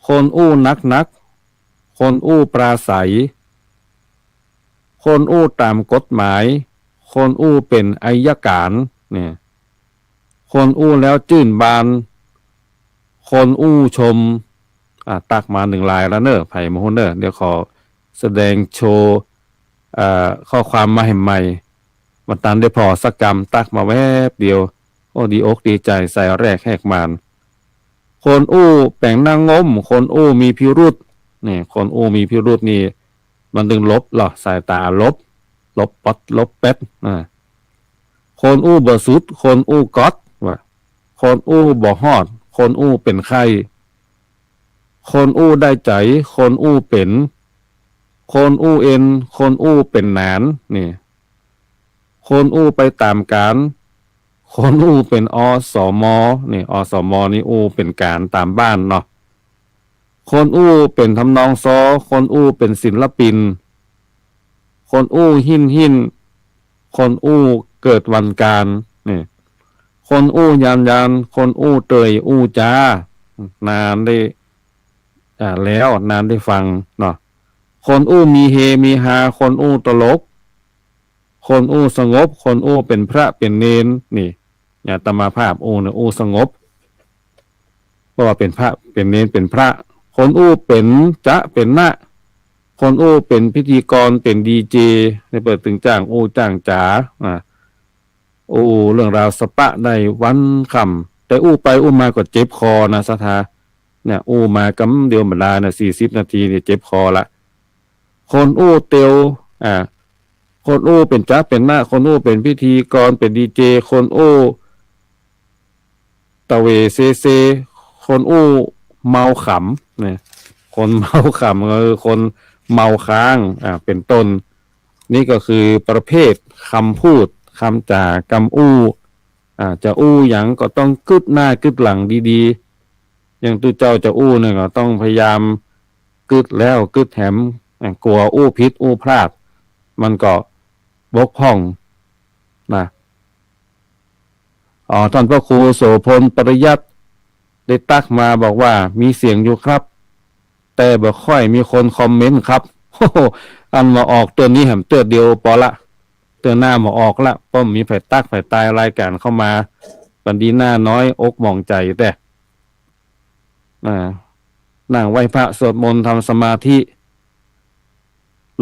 คนอู้หนักๆ คนอู้ปราศรัย คนอู้ต๋ามกฎหมาย คนอู้เป๋นอัยก๋าน เนี่ย คนอู้แล้วจื้นบาน คนอู้ชม อ่ะ ตั๊กมาหนึ่งลายแล้วเน่อ ใผบ่ฮู้เน่อ เดี๋ยวขอแสดงโชว์ เอ่อ ข้อความมาแหมใหม่ บ่ตันได้ผ่อสักกำ ตั๊กมาแวบเดียว โอ้ ดีอกดีใจ๋ ใส่แรกแหกมาน คนอู้แป๋งหน้างม คนอู้มีพิรุธ นี่ คนอู้มีพิรุธนี่ มันตึงหลบเหรอ สายต๋าหลบ หลบป๊อด หลบแป๊ด อ่า คนอู้บ่สุด คนอู้ก๊อด ว่า คนอู้บ่ฮอด คนอู้เป๋นไข้ คนอู้ได้ใจ๋ คนอู้เป๋น คนอู้เอ็น คนอู้เป๋นหนาน นี่ คนอู้ไปต๋ามก๋าน คนอู้เป๋น อสม นี่ อสม นี่อู้เป๋นก๋านต๋ามบ้านเนาะ คนอู้เป๋นทำนองซอ คนอู้เป๋นศิลปิน คนอู้หิ้นหิ้น คนอู้เกิดวันก๋าน นี่ คนอู้ยานยาน คนอู้เตยอู้จา นานได้ อ่า แล้ว นานได้ฟังเนาะ คนอู้มีเฮมีฮา คนอู้ตลก คนอู้สงบ คนอู้เป๋นพระเป๋นเณร นี่ อาตมาภาพอู้เนี่ย อู้สงบ เพราะว่าเป๋นพระ เป๋นเณร เป๋นพระ คนอู้เป๋นจ๊ะเป๋นนะ คนอู้เป๋นพิธีกร เป๋นดีเจ นี่เปิ้นตึงจ้างอู้จ้างจ๋า อ่า อู้เรื่องราวสะปะได้วันค่ำ แต่อู้ไปอู้มาก็เจ็บคอนะ ศรัทธา เนี่ย อู้มากำเดียวบ่ดายนะ สี่สิบนาทีเนี่ยเจ็บคอละ คนอู้เตียว อ่า คนอู้เป๋นจ๊ะเป๋นนะ คนอู้เป๋นพิธีกร เป๋นดีเจ คนอู้ตะเหว่เซเซ คนอู้เมาขำ เนี่ย คนเมาขำ คือคนเมาค้าง อ่า เป๋นต้น นี่ก็คือประเภทกำพูด กำจ๋า กำอู้ อ่า จะอู้หยังก็ต้องกึ๊ดหน้ากึ๊ดหลังดีๆ อย่างตุ๊เจ้าจะอู้เนี่ยก็ต้องพยายามกึ๊ดแล้วกึ๊ดแหม อ่า กั๋วอู้ผิดอู้พลาด มันก็บกพร่องนะ อ๋อ ท่านพระครูโสภณ ปริยัติ ได้ตั๊กมาบอกว่า มีเสียงอยู่ครับ แต่บ่ค่อยมีคนคอมเมนต์ครับ โอ้โห อันมาออกเตื้อนี้แหมเตื้อเดียวปอละ เตื้อหน้าบ่ออกละ เพราะมีใผตั๊กใผตายรายก๋านเข้ามา บัดนี้น้าน้อยอกหมองใจ๋แต๊ อ่า นั่งไหว้พระสวดมนต์ทำสมาธิ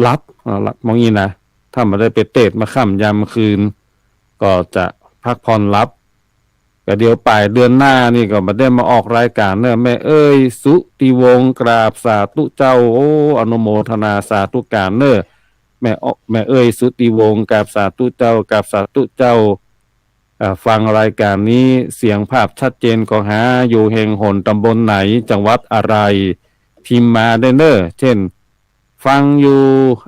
หลับ อ่า หลับ หมองอี้นะ ถ้าบ่ได้ไปเตสน์มาค่ำยามคืน ก็จะพักผ่อนหลับ ก็เดี๋ยวปลายเดือนหน้านี่ก็บ่ได้มาออกรายก๋านเน่อ แม่เอ้ยสุติวงศ์ กราบสาธุเจ้า โอ้ อนุโมทนาสาธุก๋านเน่อ แม่ แม่เอ้ยสุติวงศ์ กราบสาธุเจ้า กราบสาธุเจ้า อ่า ฟังรายก๋านนี้เสียงภาพชัดเจนก็หา อยู่แห่งหนตำบลไหน จังหวัดอะไร พิมพ์มาได้เน่อ เช่น ฟังอยู่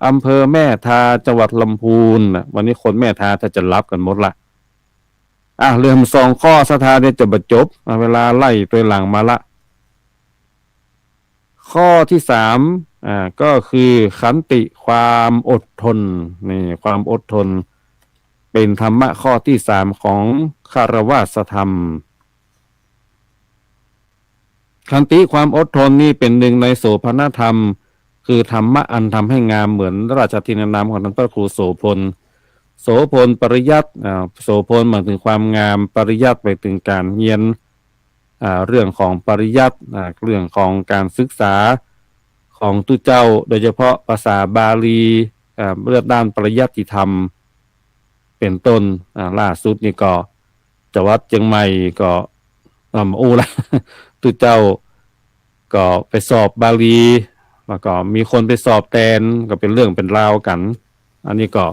อำเภอแม่ทา จังหวัดลำพูนนะ วันนี้คนแม่ทาถ้าจะหลับกั๋นหมดละ อ่ะ เหลือสองข้อศรัทธา เดี๋ยวจะบ่จบ อ่ะ เวลาไล่ตวยหลังมาละ ข้อตี้สาม อ่า ก็คือขันติ ความอดทน นี่ ความอดทน เป๋นธรรมะข้อตี้สามของฆราวาสธรรม ขันติ ความอดทนนี่เป๋นนึ่งในโสภณธรรม คือธรรมะอันทำให้งาม เหมือนราชทินนามของต้านพระครูโสภณ โสภณปริยัติ อ่า โสภณหมายเถิงความงาม ปริยัติหมายเถิงก๋านเฮียน อ่า เรื่องของปริยัติ อ่า เรื่องของก๋านศึกษาของตุ๊เจ้า โดยเฉพาะภาษาบาลี อ่า เรื่องด้านปริยัติธรรม เป๋นต้น อ่า ล่าสุดนี่ก็ จังหวัดเจียงใหม่ก็ อ่า บ่อู้ละ ตุ๊เจ้าก็ไปสอบบาลี แล้วก็มีคนไปสอบแตน ก็เป๋นเรื่องเป๋นราวกั๋น อันนี้ก็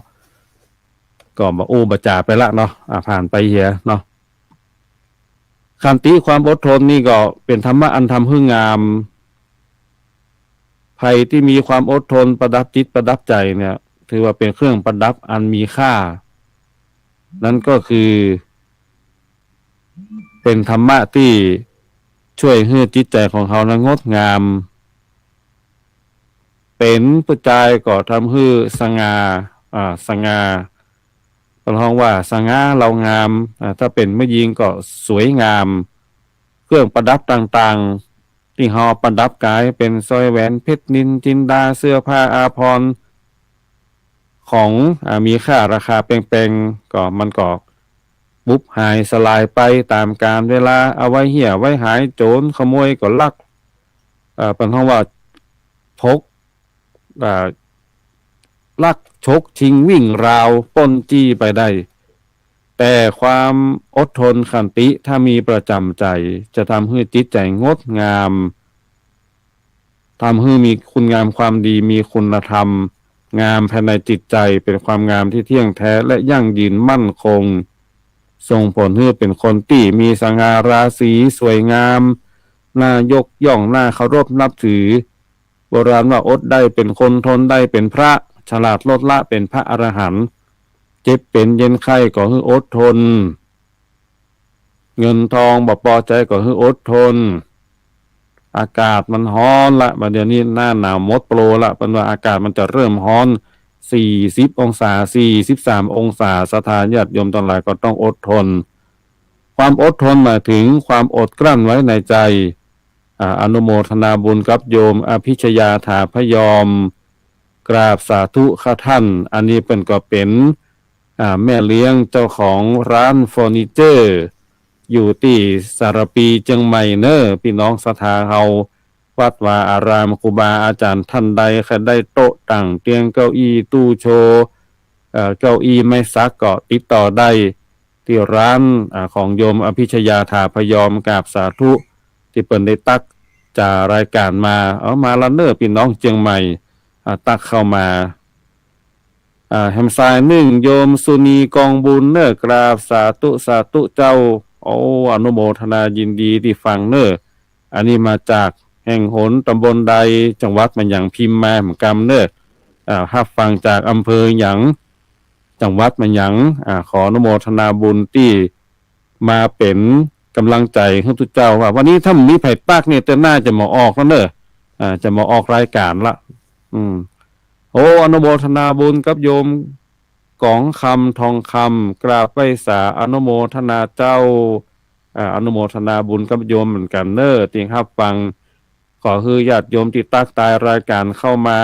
ก็บ่อู้บ่จ๋าไปละเนาะ อ่า ผ่านไปเหียเนาะ ขันติ ความอดทนนี่ก็เป๋นธรรมะอันทำหื้องาม ใผตี้มีความอดทนประดับจิตประดับใจ๋เนี่ย ถือว่าเป๋นเครื่องประดับอันมีค่า นั้นก็คือ เป๋นธรรมะตี้ช่วยหื้อจิตใจ๋ของเฮานั้นงดงาม เป๋นผู้จายก็ทำหื้อสง่า อ่า สง่า เปิ้นฮ้องว่าสง่าเหล่างาม อ่า ถ้าเป๋นแม่ญิงก็สวยงาม เครื่องประดับต่างๆ ตี้เฮาประดับก๋าย เป๋นสร้อยแหวนเพชรนิลจินดา เสื้อผ้าอาภรณ์ ของ อ่า มีค่าราคาแปงๆ ก็มันก็บุบหายสลายไปต๋ามกาลเวลา เอาไว้เหี่ยไว้หาย โจ๋รขโมยก็ลัก เอ่อ เปิ้นฮ้องว่าพก อ่า ลักฉกชิงวิ่งราวปล้นจี้ไปได้ แต่ความอดทนขันติถ้ามีประจ๋ำใจ๋ จะทำหื้อจิตใจ๋งดงาม ทำหื้อมีคุณงามความดี มีคุณธรรมงามภายในจิตใจ๋ เป๋นความงามตี้เที่ยงแท้และยั่งยืนมั่นคง ส่งผลหื้อเป๋นคนตี้มีสง่าราศีสวยงาม น่ายกย่อง น่าเคารพนับถือ โบราณว่าอดได้เป๋นคน ทนได้เป๋นพระ ฉลาดลดละเป๋นพระอรหันต์ เจ็บเป๋นเย็นไข้ก็หื้ออดทน เงินทองบ่ปอใจ๋ก็หื้ออดทน อากาศมันฮ้อนละ บ่าเดี่ยวนี้หน้าหนาวหมดโปรละ เปิ้นว่าอากาศมันจะเริ่มฮ้อน สี่สิบองศา สี่สิบสามองศา ศรัทธาญาติโยมตังหลายก็ต้องอดทน ความอดทนหมายเถิงความอดกลั้นไว้ในใจ๋ อ่า อนุโมทนาบุญกับโยมอภิชยาถาพยอม กราบสาธุค่ะท่าน อันนี้เปิ้นก็เป๋น อ่า แม่เลี้ยงเจ้าของร้านเฟอร์นิเจอร์ อยู่ตี้สารภีเจียงใหม่เน่อ ปี้น้องศรัทธาเฮา วัดวาอาราม ครูบาอาจ๋ารย์ต้านใดใค่ได้โต๊ะตั้ง เตียงเก้าอี้ ตู้โชว์ เอ่อ เก้าอี้ไม้สัก ก็ติดต่อได้ตี้ร้าน อ่า ของโยมอภิชยาถาพยอม กราบสาธุ ตี้เปิ้นได้ตั๊กจ๋ารายก๋านมา เอามาละเน่อ ปี้น้องเจียงใหม่ อ่า ตั๊กเข้ามา อ่า แหมสายนึ่ง โยมสุนีกองบุญเน่อ กราบสาธุ สาธุเจ้า โอ้ อนุโมทนายินดีตี้ฟังเน่อ อันนี้มาจากแห่งหนต๋ำบลใด จังหวัดมาหยัง พิมพ์มาเหมือนกั๋นเน่อ อ่า ฮับฟังจากอำเภอหยัง จังหวัดมาหยัง อ่า ขออนุโมทนาบุญตี้มาเป๋นก๋ำลังใจ๋หื้อตุ๊เจ้า ว่าวันนี้ถ้าบ่มีใผตั๊กนี่ เตื้อหน้าจะบ่ออกแล้วเน่อ อ่า จะบ่ออกรายก๋านละ อืม โอ้ อนุโมทนาบุญกับโยมก๋องคำ ทองคำ กราบไหว้สา อนุโมทนาเจ้า อ่า อนุโมทนาบุญกับโยมเหมือนกั๋นเน่อ ตี้ฮับฟัง ขอหื้อญาติโยมตี้ตั๊กตายรายก๋านเข้ามา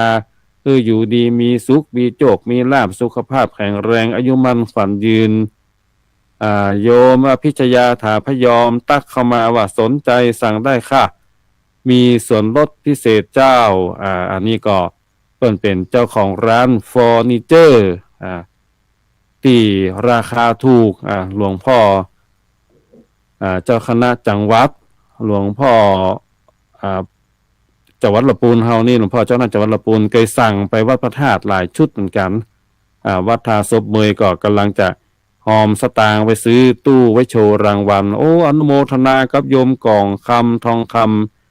หื้ออยู่ดีมีสุข มีโจค มีลาภ สุขภาพแข็งแรง อายุมั่นขวัญยืน อ่า โยมอภิชยาถาพยอมตั๊กเข้ามาว่าสนใจ๋สั่งได้ค่ะ มีส่วนลดพิเศษเจ้า อ่า อันนี้ก็เปิ้นเป๋นเจ้าของร้านเฟอร์นิเจอร์ อ่า ตี้ราคาถูก อ่า หลวงป้อ อ่า เจ้าคณะจังหวัด หลวงป้อ อ่า จังหวัดละปูนเฮานี่ หลวงป้อเจ้าคณะจังหวัดละปูนเกยสั่งไปวัดพระธาตุหลายชุดเหมือนกั๋น อ่า วัดท่าศพเมยก็ก่ำลังจะหอมสตางค์ไปซื้อตู้ไว้โชว์รางวัล โอ้ อนุโมทนากับโยมก่องคำ ทองค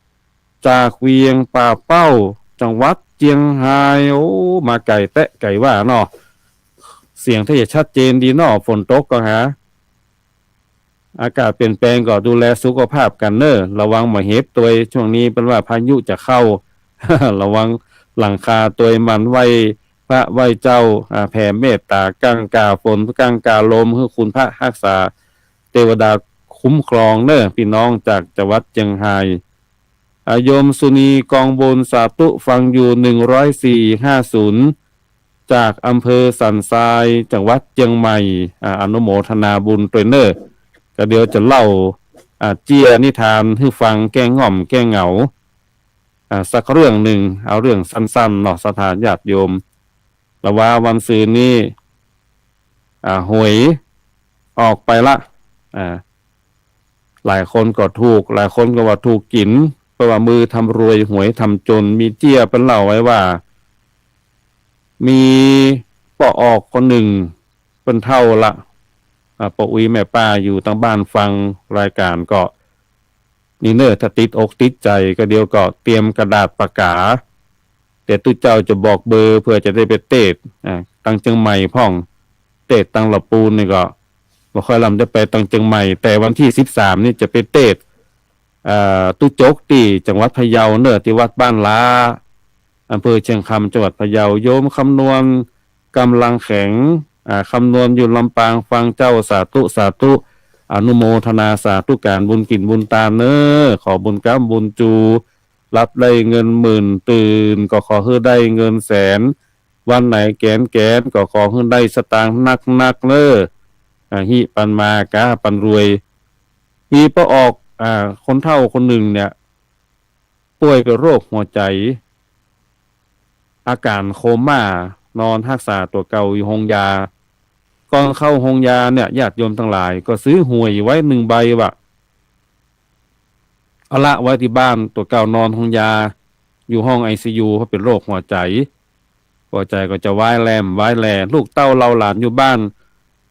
ำ จากเวียงป่าเป้า จังหวัดเจียงฮาย โอ้ มาไก๋แต๊ไก๋ว่าเนาะ เสียงถ้าจะชัดเจนดีเนาะ ฝนตกก็หา อากาศเปลี่ยนแปลงก็ดูแลสุขภาพกั๋นเน่อ ระวังบ่าเห็บตวย ช่วงนี้เปิ้นว่าพายุจะเข้า ระวังหลังคาตวย หมั่นไหว้พระไหว้เจ้า อ่า แผ่เมตต๋า ก้างก่าฝน ก้างก่าลม หื้อคุณพระฮักษา เตวดาคุ้มครองเน่อ ปี้น้องจากจังหวัดเจียงฮาย อ่า โยมสุนีกองบุญ สาธุ ฟังอยู่ หนึ่งร้อยสี่ห้าศูนย์ จากอำเภอสันทราย จังหวัดเจียงใหม่ อ่า อนุโมทนาบุญตวยเน่อ ก็เดี๋ยวจะเล่า อ่า เจี้ยนิทานหื้อฟังแก้ง่อมแก้เหงา อ่า สักเรื่องนึ่ง เอาเรื่องสั้นๆ เนาะ ศรัทธาญาติโยม ละว่าวันซืนนี้ อ่า หวยออกไปละ อ่า หลายคนก็ถูก หลายคนก็ว่าถูกกิ๋น เพราะว่ามือทำรวยหวยทำจน มีเจี้ยเปิ้นเล่าไว้ว่า มีป้อออกคนนึ่ง เปิ้นเฒ่าละ อ่า ป้ออุ๊ยแม่ป้าอยู่ตังบ้านฟังรายก๋านก็ นี่เน่อ ถ้าติดอกติดใจ๋ก็เดี๋ยวก็เตรียมกระดาษปากก๋า แต่ตุ๊เจ้าจะบอกเบอร์เปื้อจะได้ไปเตสน์ อ่า ตังเจียงใหม่พ่อง เตสน์ตังละปูนนี่ก็บ่ค่อยลำได้ไปตังเจียงใหม่ แต่วันตี้สิบสามนี่จะไปเตสน์ อ่า ตุ๊จกตี้จังหวัดพะเยาเน่อ ตี้วัดบ้านล้า อำเภอเชียงคำ จังหวัดพะเยา โยมคำนวณ กำลังแข็ง อ่า คำนวณอยู่ลำปาง ฟังเจ้า สาธุ สาธุ อนุโมทนาสาธุก๋านบุญกิ๋นบุญตานเน่อ ขอบุญก๊ำบุญจู รับได้เงินหมื่นตื่น ก็ขอหื้อได้เงินแสน วันไหนแก๋นแก๋น ก็ขอหื้อได้สตางค์นักๆ เน่อ อ่า ฮิปันมา ก๊าปันรวย มีป้อออก อ่า คนเฒ่าคนนึ่งเนี่ย ป่วยเป๋นโรคหัวใจ๋ อาก๋านโคม่า นอนฮักษาตั๋วเก่าอยู่โฮงยา ก่อนเข้าโฮงยาเนี่ย ญาติโยมตังหลายก็ซื้อหวยไว้นึ่งใบว่ะ เอาละไว้ตี้บ้าน ตั๋วเก่านอนโฮงยา อยู่ห้องไอซียู เพราะเป๋นโรคหัวใจ๋ หัวใจ๋ก็จะวายแหล่มวายแหล่ ลูกเต้าเหล่าหลานอยู่บ้าน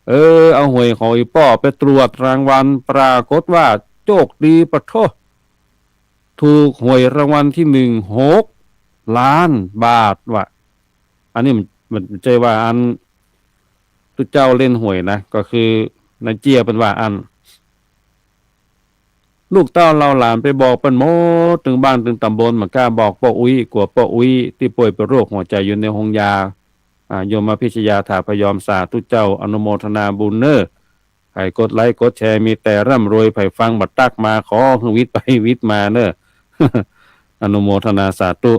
เออ เอาหวยของอี่ป้อไปตรวจรางวัล ปรากฏว่าโจคดีปะโท้ ถูกหวยรางวัลตี้นึ่ง หกล้านบาทว่ะ อันนี้มัน มันบ่ใจ้ว่าอันตุ๊เจ้าเล่นหวยนะ ก็คือนายเจี้ยเปิ้นว่าอั้น ลูกเต้าเหล่าหลานไปบอกเปิ้นหมด ตึงบ้านตึงต๋ำบล บ่กล้าบอกป้ออุ๊ย กั๋วป้ออุ๊ยตี้ป่วยเป๋นโรคหัวใจ๋อยู่ในโฮงยา อ่า โยมอภิชยาถาพยอม สาธุเจ้า อนุโมทนาบุญเน่อ ใผกดไลก์กดแชร์มีแต่ร่ำรวย ใผฟังบ่ตั๊กมาขอหื้อวิดไปวิดมาเน่อ อนุโมทนาสาธุ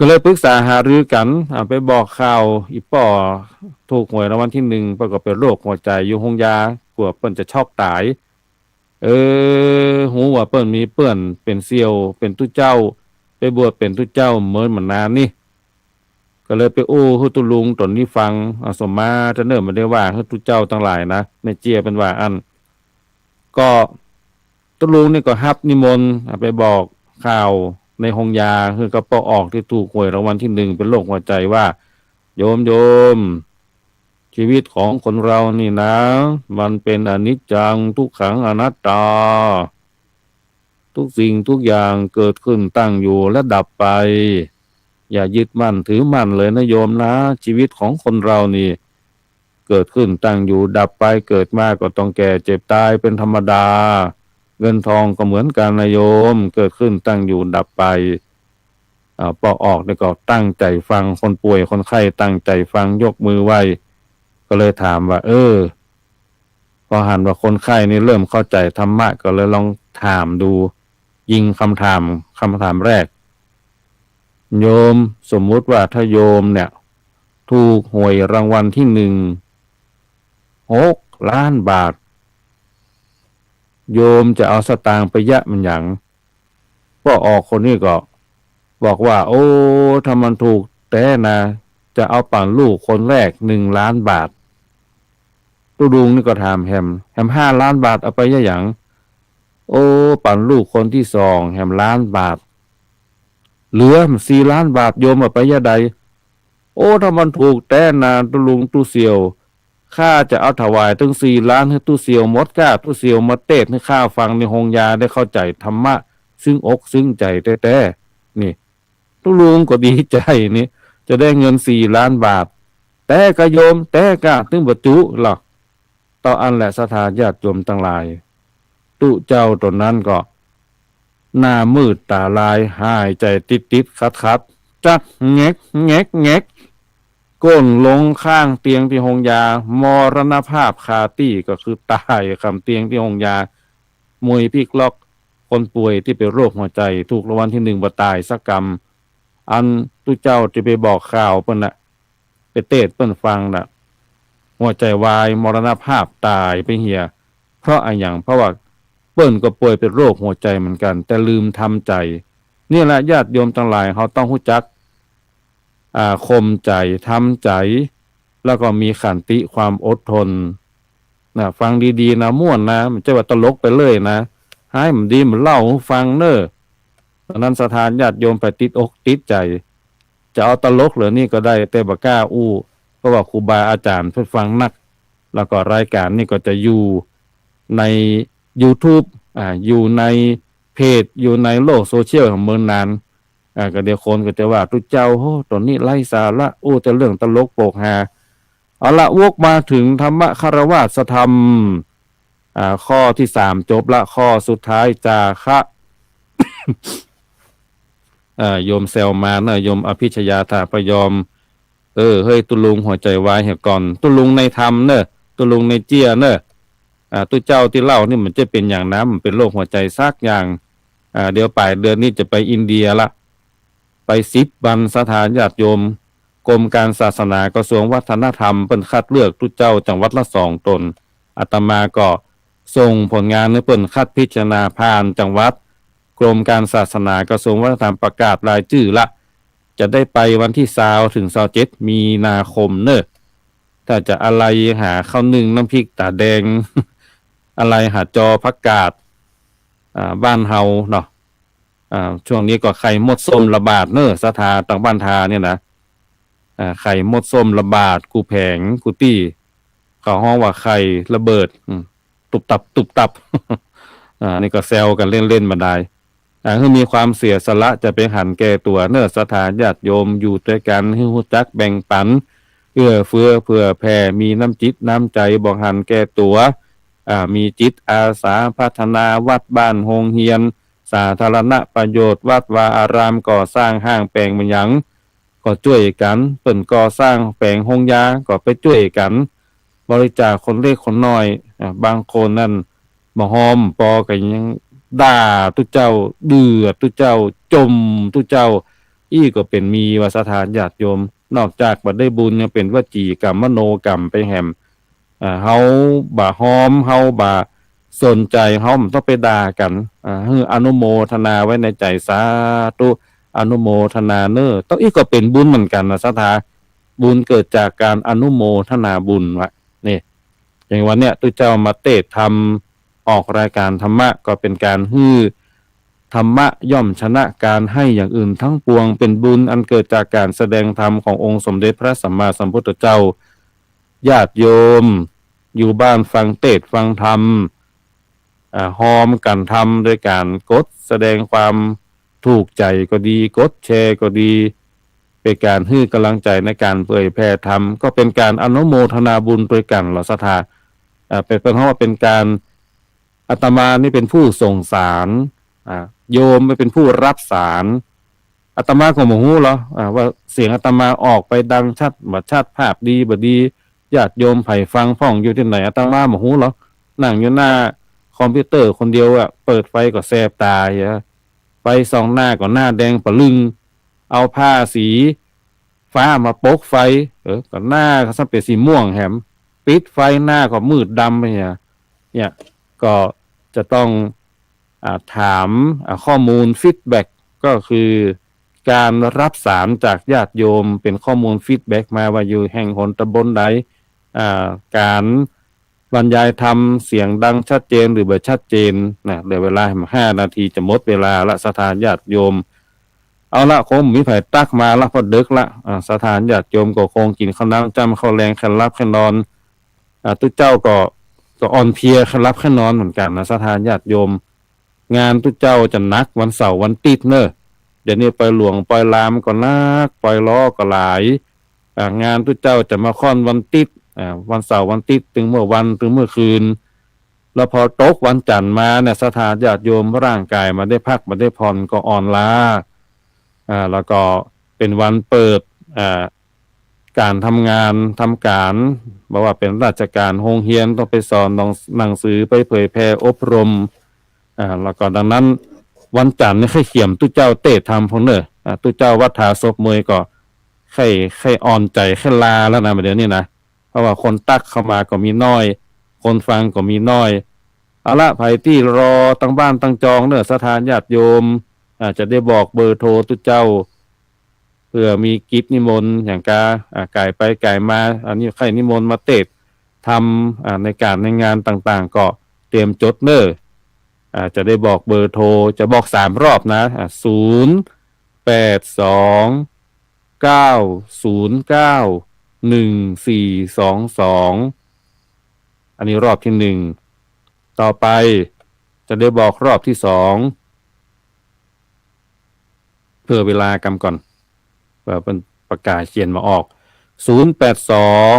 ก็เลยปรึกษาหารือกั๋น อ่า ไปบอกข่าวอี่ป้อถูกหวยรางวัลตี้นึ่ง ป้อก็เป๋นโรคหัวใจ๋อยู่โฮงยา กั๋วเปิ้นจะช็อกต๋าย เออ ฮู้ว่าเปิ้นมีเปื้อนเป๋นเสี่ยว เป๋นตุ๊เจ้า ไปบวชเป๋นตุ๊เจ้าเมินบ่านานนี่ ก็เลยไปอู้หื้อตุ๊ลุงต๋นนี้ฟัง อ่า สมมาต๋ะเน่อ บ่ได้ว่าหื้อตุ๊เจ้าตังหลายนะ นายเจี้ยเปิ้นว่าอั้น ก็ตุ๊ลุงนี่ก็ฮับนิมนต์ อ่า ไปบอกข่าวในโฮงยา หื้อกับป้อออกตี้ถูกหวยรางวัลตี้นึ่งเป๋นโรคหัวใจ๋ว่า โยม โยม ชีวิตของคนเรานี่นะ มันเป๋นอนิจจัง ทุกขัง อนัตตา ทุกสิ่งทุกอย่างเกิดขึ้นตั้งอยู่และดับไป อย่ายึดมั่นถือมั่นเลยนะโยมนะ ชีวิตของคนเรานี่ เกิดขึ้นตั้งอยู่ดับไป เกิดมาก็ต้องแก่เจ็บตายเป๋นธรรมดา เงินทองก็เหมือนกั๋นนะโยม เกิดขึ้นตั้งอยู่ดับไป อ่า ป้อออกนี่ก็ตั้งใจ๋ฟัง คนป่วยคนไข้ตั้งใจ๋ฟัง ยกมือไหว้ ก็เลยถามว่า เออ พอหันว่าคนไข้นี่เริ่มเข้าใจ๋ธรรมะ ก็เลยลองถามดู ยิงกำถาม กำถามแรก โยม สมมุติว่าถ้าโยมเนี่ย ถูกหวยรางวัลที่หนึ่ง หกล้านบาท โยมจะเอาสตางค์ไปเยียะมันหยัง ป้อออกคนนี้ก็บอกว่า โอ้ ถ้ามันถูกแต๊นะ จะเอาป๋านลูกคนแรกหนึ่งล้านบาท ตุ๊ลุงนี่ก็ถามแหม แหมห้าล้านบาทเอาไปเยียะหยัง โอ้ ป๋านลูกคนตี้สองแหมล้านบาท เหลือสี่ล้านบาท โยมเอาไปเยียะใด โอ้ ถ้ามันถูกแต๊นะ ตุ๊ลุงตุ๊เสี่ยว ข้าจะเอาถวายตึงสี่ล้านหื้อตุ๊เสี่ยวหมดก้า ตุ๊เสี่ยวมาเตศน์หื้อข้าฟังในโฮงยา ได้เข้าใจ๋ธรรมะ ซึ้งอกซึ้งใจ๋แต๊ๆ นี่ ตุ๊ลุงก็ดีใจ๋นี่ จะได้เงินสี่ล้านบาท แต๊ก่าโยม แต๊ก่า ตึงบ่จุล่ะ เต้าอั้นแหละศรัทธาญาติโยมตังหลาย ตุ๊เจ้าต๋นนั้นก็ หน้ามืดต๋าลาย หายใจ๋ติดๆ ขัดๆ จักแง็กแง็กแง็ก ก้นลงข้างเตียงตี้โฮงยา มรณภาพคาตี้ ก็คือต๋ายค่ำเตียงตี้โฮงยา มวยพลิกล็อก คนป่วยตี้เป๋นโรคหัวใจ๋ ถูกรางวัลตี้หนึ่งบ่ต๋ายสักกำ อันตุ๊เจ้าตี้ไปบอกข่าวเปิ้นน่ะ ไปเตศน์เปิ้นฟังน่ะ หัวใจ๋วาย มรณภาพต๋ายไปเหีย เพราะอะหยัง เพราะว่าเปิ้นก็ป่วยเป๋นโรคหัวใจ๋เหมือนกั๋น แต่ลืมทำใจ๋ นี่แหละญาติโยมตังหลาย เฮาต้องฮู้จัก อ่า ข่มใจ๋ ทำใจ๋ แล้วก็มีขันติความอดทน นะ ฟังดีๆ นะ ม่วนนะ บ่ใจ้ว่าตลกไปเลยนะ หายบ่ดีมาเล่าหื้อฟังเน่อ ต๋อนนั้นศรัทธาญาติโยมไปติดอกติดใจ๋ จะเอาตลกเหล่านี้ก็ได้ แต่บ่กล้าอู้ เพราะว่าครูบาอาจ๋ารย์เปิ้นฟังนัก แล้วก็รายก๋านนี้ก็จะอยู่ในยูทูบ อ่า อยู่ในเพจ อยู่ในโลกโซเชียลของเมืองนาน อ่า ก็เดี๋ยวคนก็จะว่า ตุ๊เจ้า โห ต๋นนี้ไร้สาระ อู้แต่เรื่องตลกโปกฮา เอาละ วกมาเถิงธรรมะฆราวาสธรรม อ่า ข้อตี้สามจบละ ข้อสุดท้าย จาคะ เอ่อ โยมแซวมาเน่อ โยมอภิชยาถาพยอม เออ เฮ้ย ตุ๊ลุงหัวใจ๋วายเหียก่อน ตุ๊ลุงในธรรมเน่อ ตุ๊ลุงในเจี้ยเน่อ อ่า ตุ๊เจ้าตี้เล่านี่มันจะเป๋นหยังนะ มันเป๋นโรคหัวใจ๋สักอย่าง อ่า เดี๋ยวป๋ายเดือนนี้จะไปอินเดียละ ไปสิบวัน ศรัทธาญาติโยม กรมการศาสนากระทรวงวัฒนธรรมเปิ้นคัดเลือกตุ๊เจ้าจังหวัดละสองต๋น อาตมาก็ส่งผลงานหื้อเปิ้นคัดพิจารณาผ่านจังหวัด กรมการศาสนากระทรวงวัฒนธรรมประกาศรายจื้อละ จะได้ไปวันตี้ซาวเถิงซาวเจ็ดมีนาคมเน่อ ถ้าจะอะไลหาข้าวนึ่งน้ำพริกต๋าแดง อะไลหาจอผักกาด อ่า บ้านเฮาเนาะ อ่า ช่วงนี้ก็ไข่มดส้มระบาดเน่อ ศรัทธา ตางบ้านทาเนี่ยนะ อ่า ไข่มดส้มระบาดกู้แผงกู้ตี้ เขาฮ้องว่าไข่ระเบิด อืม ตุ๊บตับ ตุ๊บตับ อ่า นี่ก็แซวกั๋นเล่นๆ บ่ดาย อ่า หื้อมีความเสียสละ จะไปหันแก่ตั๋วเน่อ ศรัทธาญาติโยม อยู่ตวยกั๋นหื้อฮู้จักแบ่งปั๋น เอื้อเฟื้อเผื่อแผ่ มีน้ำจิตน้ำใจ๋ บ่หันแก่ตั๋ว อ่า มีจิตอาสาพัฒนาวัดบ้านโฮงเฮียน สาธารณประโยชน์ วัดวาอาราม ก่อสร้างห้างแป๋งบ่าหยัง ก็จ้วยกั๋น เปิ้นก่อสร้างแป๋งโฮงยา ก็ไปจ้วยกั๋น บริจาคคนเล็กคนน้อย อ่า บางคนนั้นบ่ฮอมปอก็ยังด่าตุ๊เจ้า เดือดตุ๊เจ้า จ่มตุ๊เจ้า อี้ก็เป๋นมี ว่าศรัทธาญาติโยม นอกจากบ่ได้บุญยังเป๋นวจีกรรมมโนกรรมไปแหม อ่า เฮาบ่ฮอม เฮาบ่สนใจ๋ เฮาบ่ต้องไปด่ากั๋น อ่า หื้ออนุโมทนาไว้ในใจ๋ สาธุ อนุโมทนาเน่อ ต้องอี้ก็เป๋นบุญเหมือนกั๋นนะศรัทธา บุญเกิดจากการอนุโมทนาบุญวะ นี่ อย่างวันเนี้ยตุ๊เจ้ามาเตศน์ธรรม ออกรายการธรรมะ ก็เป๋นการหื้อ ธรรมะย่อมชนะการให้อย่างอื่นทั้งปวง เป๋นบุญอันเกิดจากการแสดงธรรมขององค์สมเด็จพระสัมมาสัมพุทธเจ้า ญาติโยมอยู่บ้านฟังเตศน์ฟังธรรม อ่า ฮอมกั๋นทำโดยการกดแสดงความถูกใจ๋ก็ดี กดแชร์ก็ดี เป๋นการหื้อกำลังใจ๋ในการเผยแผ่ธรรม ก็เป๋นการอนุโมทนาบุญตวยกั๋นลอศรัทธา อ่า เป๋น เป๋นเพราะว่าเป๋นการ อาตมานี่เป๋นผู้ส่งสาร อ่า โยมเป๋นผู้รับสาร อาตมาก็บ่ฮู้ลอ อ่า ว่าเสียงอาตมาออกไปดังชัดบ่ชัด ภาพดีบ่ดี ญาติโยมใผฟังพ่องอยู่ตี้ไหน อาตมาบ่ฮู้ลอ นั่งอยู่หน้าคอมพิวเตอร์คนเดียวอะ เปิดไฟก็แสบต๋าเหีย ไฟส่องหน้าก็หน้าแดงปะลึง เอาผ้าสีฟ้ามาปกไฟ เออ ก็หน้าก็ซ้ำเป๋นสีม่วงแหม ปิดไฟหน้าก็มืดดำไปเนี่ย เนี่ย ก็จะต้อง อ่า ถาม อ่า ข้อมูลฟีดแบ็ก ก็คือก๋านรับสารจากญาติโยม เป๋นข้อมูลฟีดแบ็กมาว่าอยู่แห่งหนตำบลใด อ่า ก๋านบรรยายธรรมเสียงดังชัดเจนหรือบ่ชัดเจนนะ เหลือเวลาห้านาทีจะหมดเวลาละ ศรัทธาญาติโยม เอาละ คงบ่มีใผตั๊กมาละ เพราะดึกละ อ่า ศรัทธาญาติโยมก็คงกิ๋นข้าวน้ำจ้ำข้าวแลง ใค่หลับใค่นอน อ่า ตุ๊เจ้าก็ ก็อ่อนเพลีย ใค่หลับใค่นอนเหมือนกั๋นนะ ศรัทธาญาติโยม งานตุ๊เจ้าจะหนักวันเสาร์วันติ๊ดเน่อ เดี๋ยวนี้ปอยหลวงปอยลามก็หนัก ปอยล้อก็หลาย อ่า งานตุ๊เจ้าจะมาค่อนวันติ๊ด อ่า วันเสาร์วันติ๊ด ตึงเมื่อวัน ตึงเมื่อคืน แล้วพอตกวันจันทร์มาเนี่ย ศรัทธาญาติโยม ร่างก๋ายบ่ได้พักบ่ได้ผ่อนก็อ่อนล้า อ่า แล้วก็เป๋นวันเปิด อ่า ก๋านทำงานทำก๋าน บ่ว่าเป๋นราชก๋าน โฮงเฮียน ต้องไปสอนหนัง หนังสือ ไปเผยแผ่อบรม อ่า แล้วก็ดังนั้นวันจันทร์นี่ใค่เขียมตุ๊เจ้าเตศน์ธรรมพ่องเน่อ อ่า ตุ๊เจ้าวัดผาศพเมยก็ใค่ ใค่อ่อนใจ๋ ใค่ลาแล้วนะ เดี๋ยวนี้นะ เพราะว่าคนตั๊กเข้ามาก็มีน้อย คนฟังก็มีน้อย เอาละ ใผตี้รอตังบ้านตังจองเน่อ ศรัทธาญาติโยม อ่า จะได้บอกเบอร์โทรตุ๊เจ้า เผื่อมีกิจนิมนต์อย่างกา อ่า ก๋ายไปก๋ายมา อันนี้ใค่นิมนต์มาเตศน์ธรรม อ่า ในก๋านในงานต่างๆ ก็เตรียมจดเน่อ อ่า จะได้บอกเบอร์โทร จะบอกสามรอบนะ อ่า ศูนย์แปดสอง เก้าศูนย์เก้า หนึ่งสี่สองสอง อันนี้รอบตี้หนึ่ง ต่อไปจะได้บอกรอบตี้สอง เผื่อเวลากำก่อน เผื่อเปิ้นประกาศเขียนบ่ออก ศูนย์แปดสอง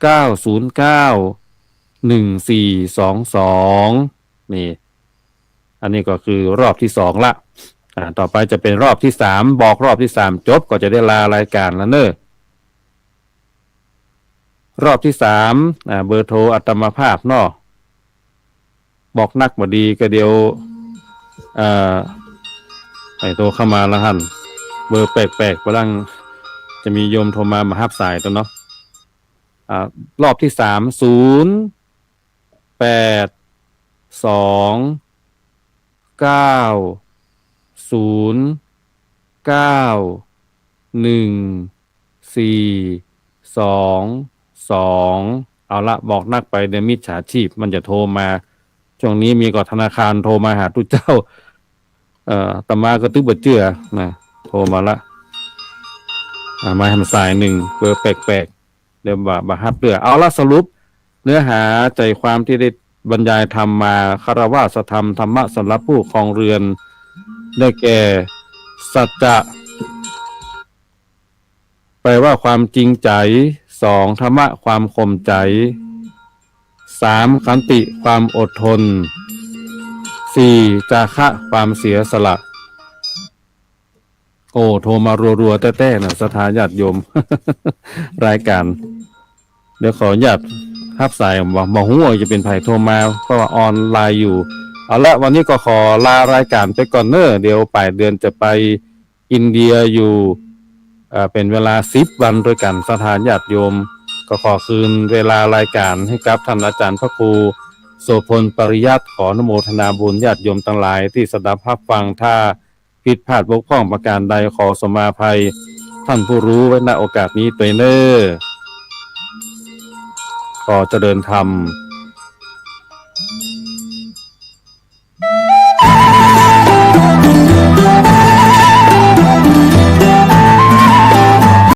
เก้าศูนย์เก้า หนึ่งสี่สองสอง นี่ อันนี้ก็คือรอบตี้สองละ อ่า ต่อไปจะเป๋นรอบตี้สาม บอกรอบตี้สามจบก็จะได้ลารายก๋านแล้วเน่อ รอบตี้สาม อ่า เบอร์โทรอาตมาภาพเนาะ บอกนักบ่ดีก็เดี๋ยว เอ่อ ใผโทรเข้ามาละหั้น เบอร์แปลกๆ บ่ดัง จะมีโยมโทรมาบ่ฮับสายตั๊วเนาะ อ่า รอบตี้สาม ศูนย์แปดสอง เก้าศูนย์เก้า หนึ่งสี่สองสอง เอาละ บอกนักไปเดี๋ยวมิจฉาชีพมันจะโทรมา ช่วงนี้มีก่อธนาคารโทรมาหาตุ๊เจ้า เอ่อ อาตมาก็ตึกบ่เจื้อนะ โทรมาละ อ่า มาแหมสายนึ่ง เบอร์แปลกๆ เดี๋ยวบ่า บ่าฮับเตื้อ เอาละ สรุปเนื้อหาใจ๋ความตี้ได้บรรยายธรรมมา คารวาสธรรม ธรรมะสำหรับผู้ครองเรือน ได้แก่ สัจจะ แปลว่าความจริงใจ๋ สอง ธรรมะ ความข่มใจ๋ สาม ขันติ ความอดทน สี่ จาคะ ความเสียสละ โอ้ โทรมารัวๆ แต๊ๆ นะ ศรัทธาญาติโยม รายก๋าน เดี๋ยวขออนุญาตฮับสาย บ่า บ่ฮู้ว่าจะเป๋นใผโทรมา เพราะว่าออนไลน์อยู่ เอาละ วันนี้ก็ขอลารายก๋านไปก่อนเน่อ เดี๋ยวป๋ายเดือนจะไปอินเดียอยู่ เอ่อ เป๋นเวลาสิบวันตวยกั๋น ศรัทธาญาติโยม ก็ขอคืนเวลารายก๋านหื้อกับต้านอาจ๋ารย์พระครูโสภณ ปริยัติ ขออนุโมทนาบุญญาติโยมตังหลายตี้สดับฮับฟัง ถ้าผิดพลาดบกพร่องประก๋านใดขอสมาภัยต้านผู้ฮู้ไว้ ณ โอกาสนี้ตวยเน่อ ขอเจริญธรรม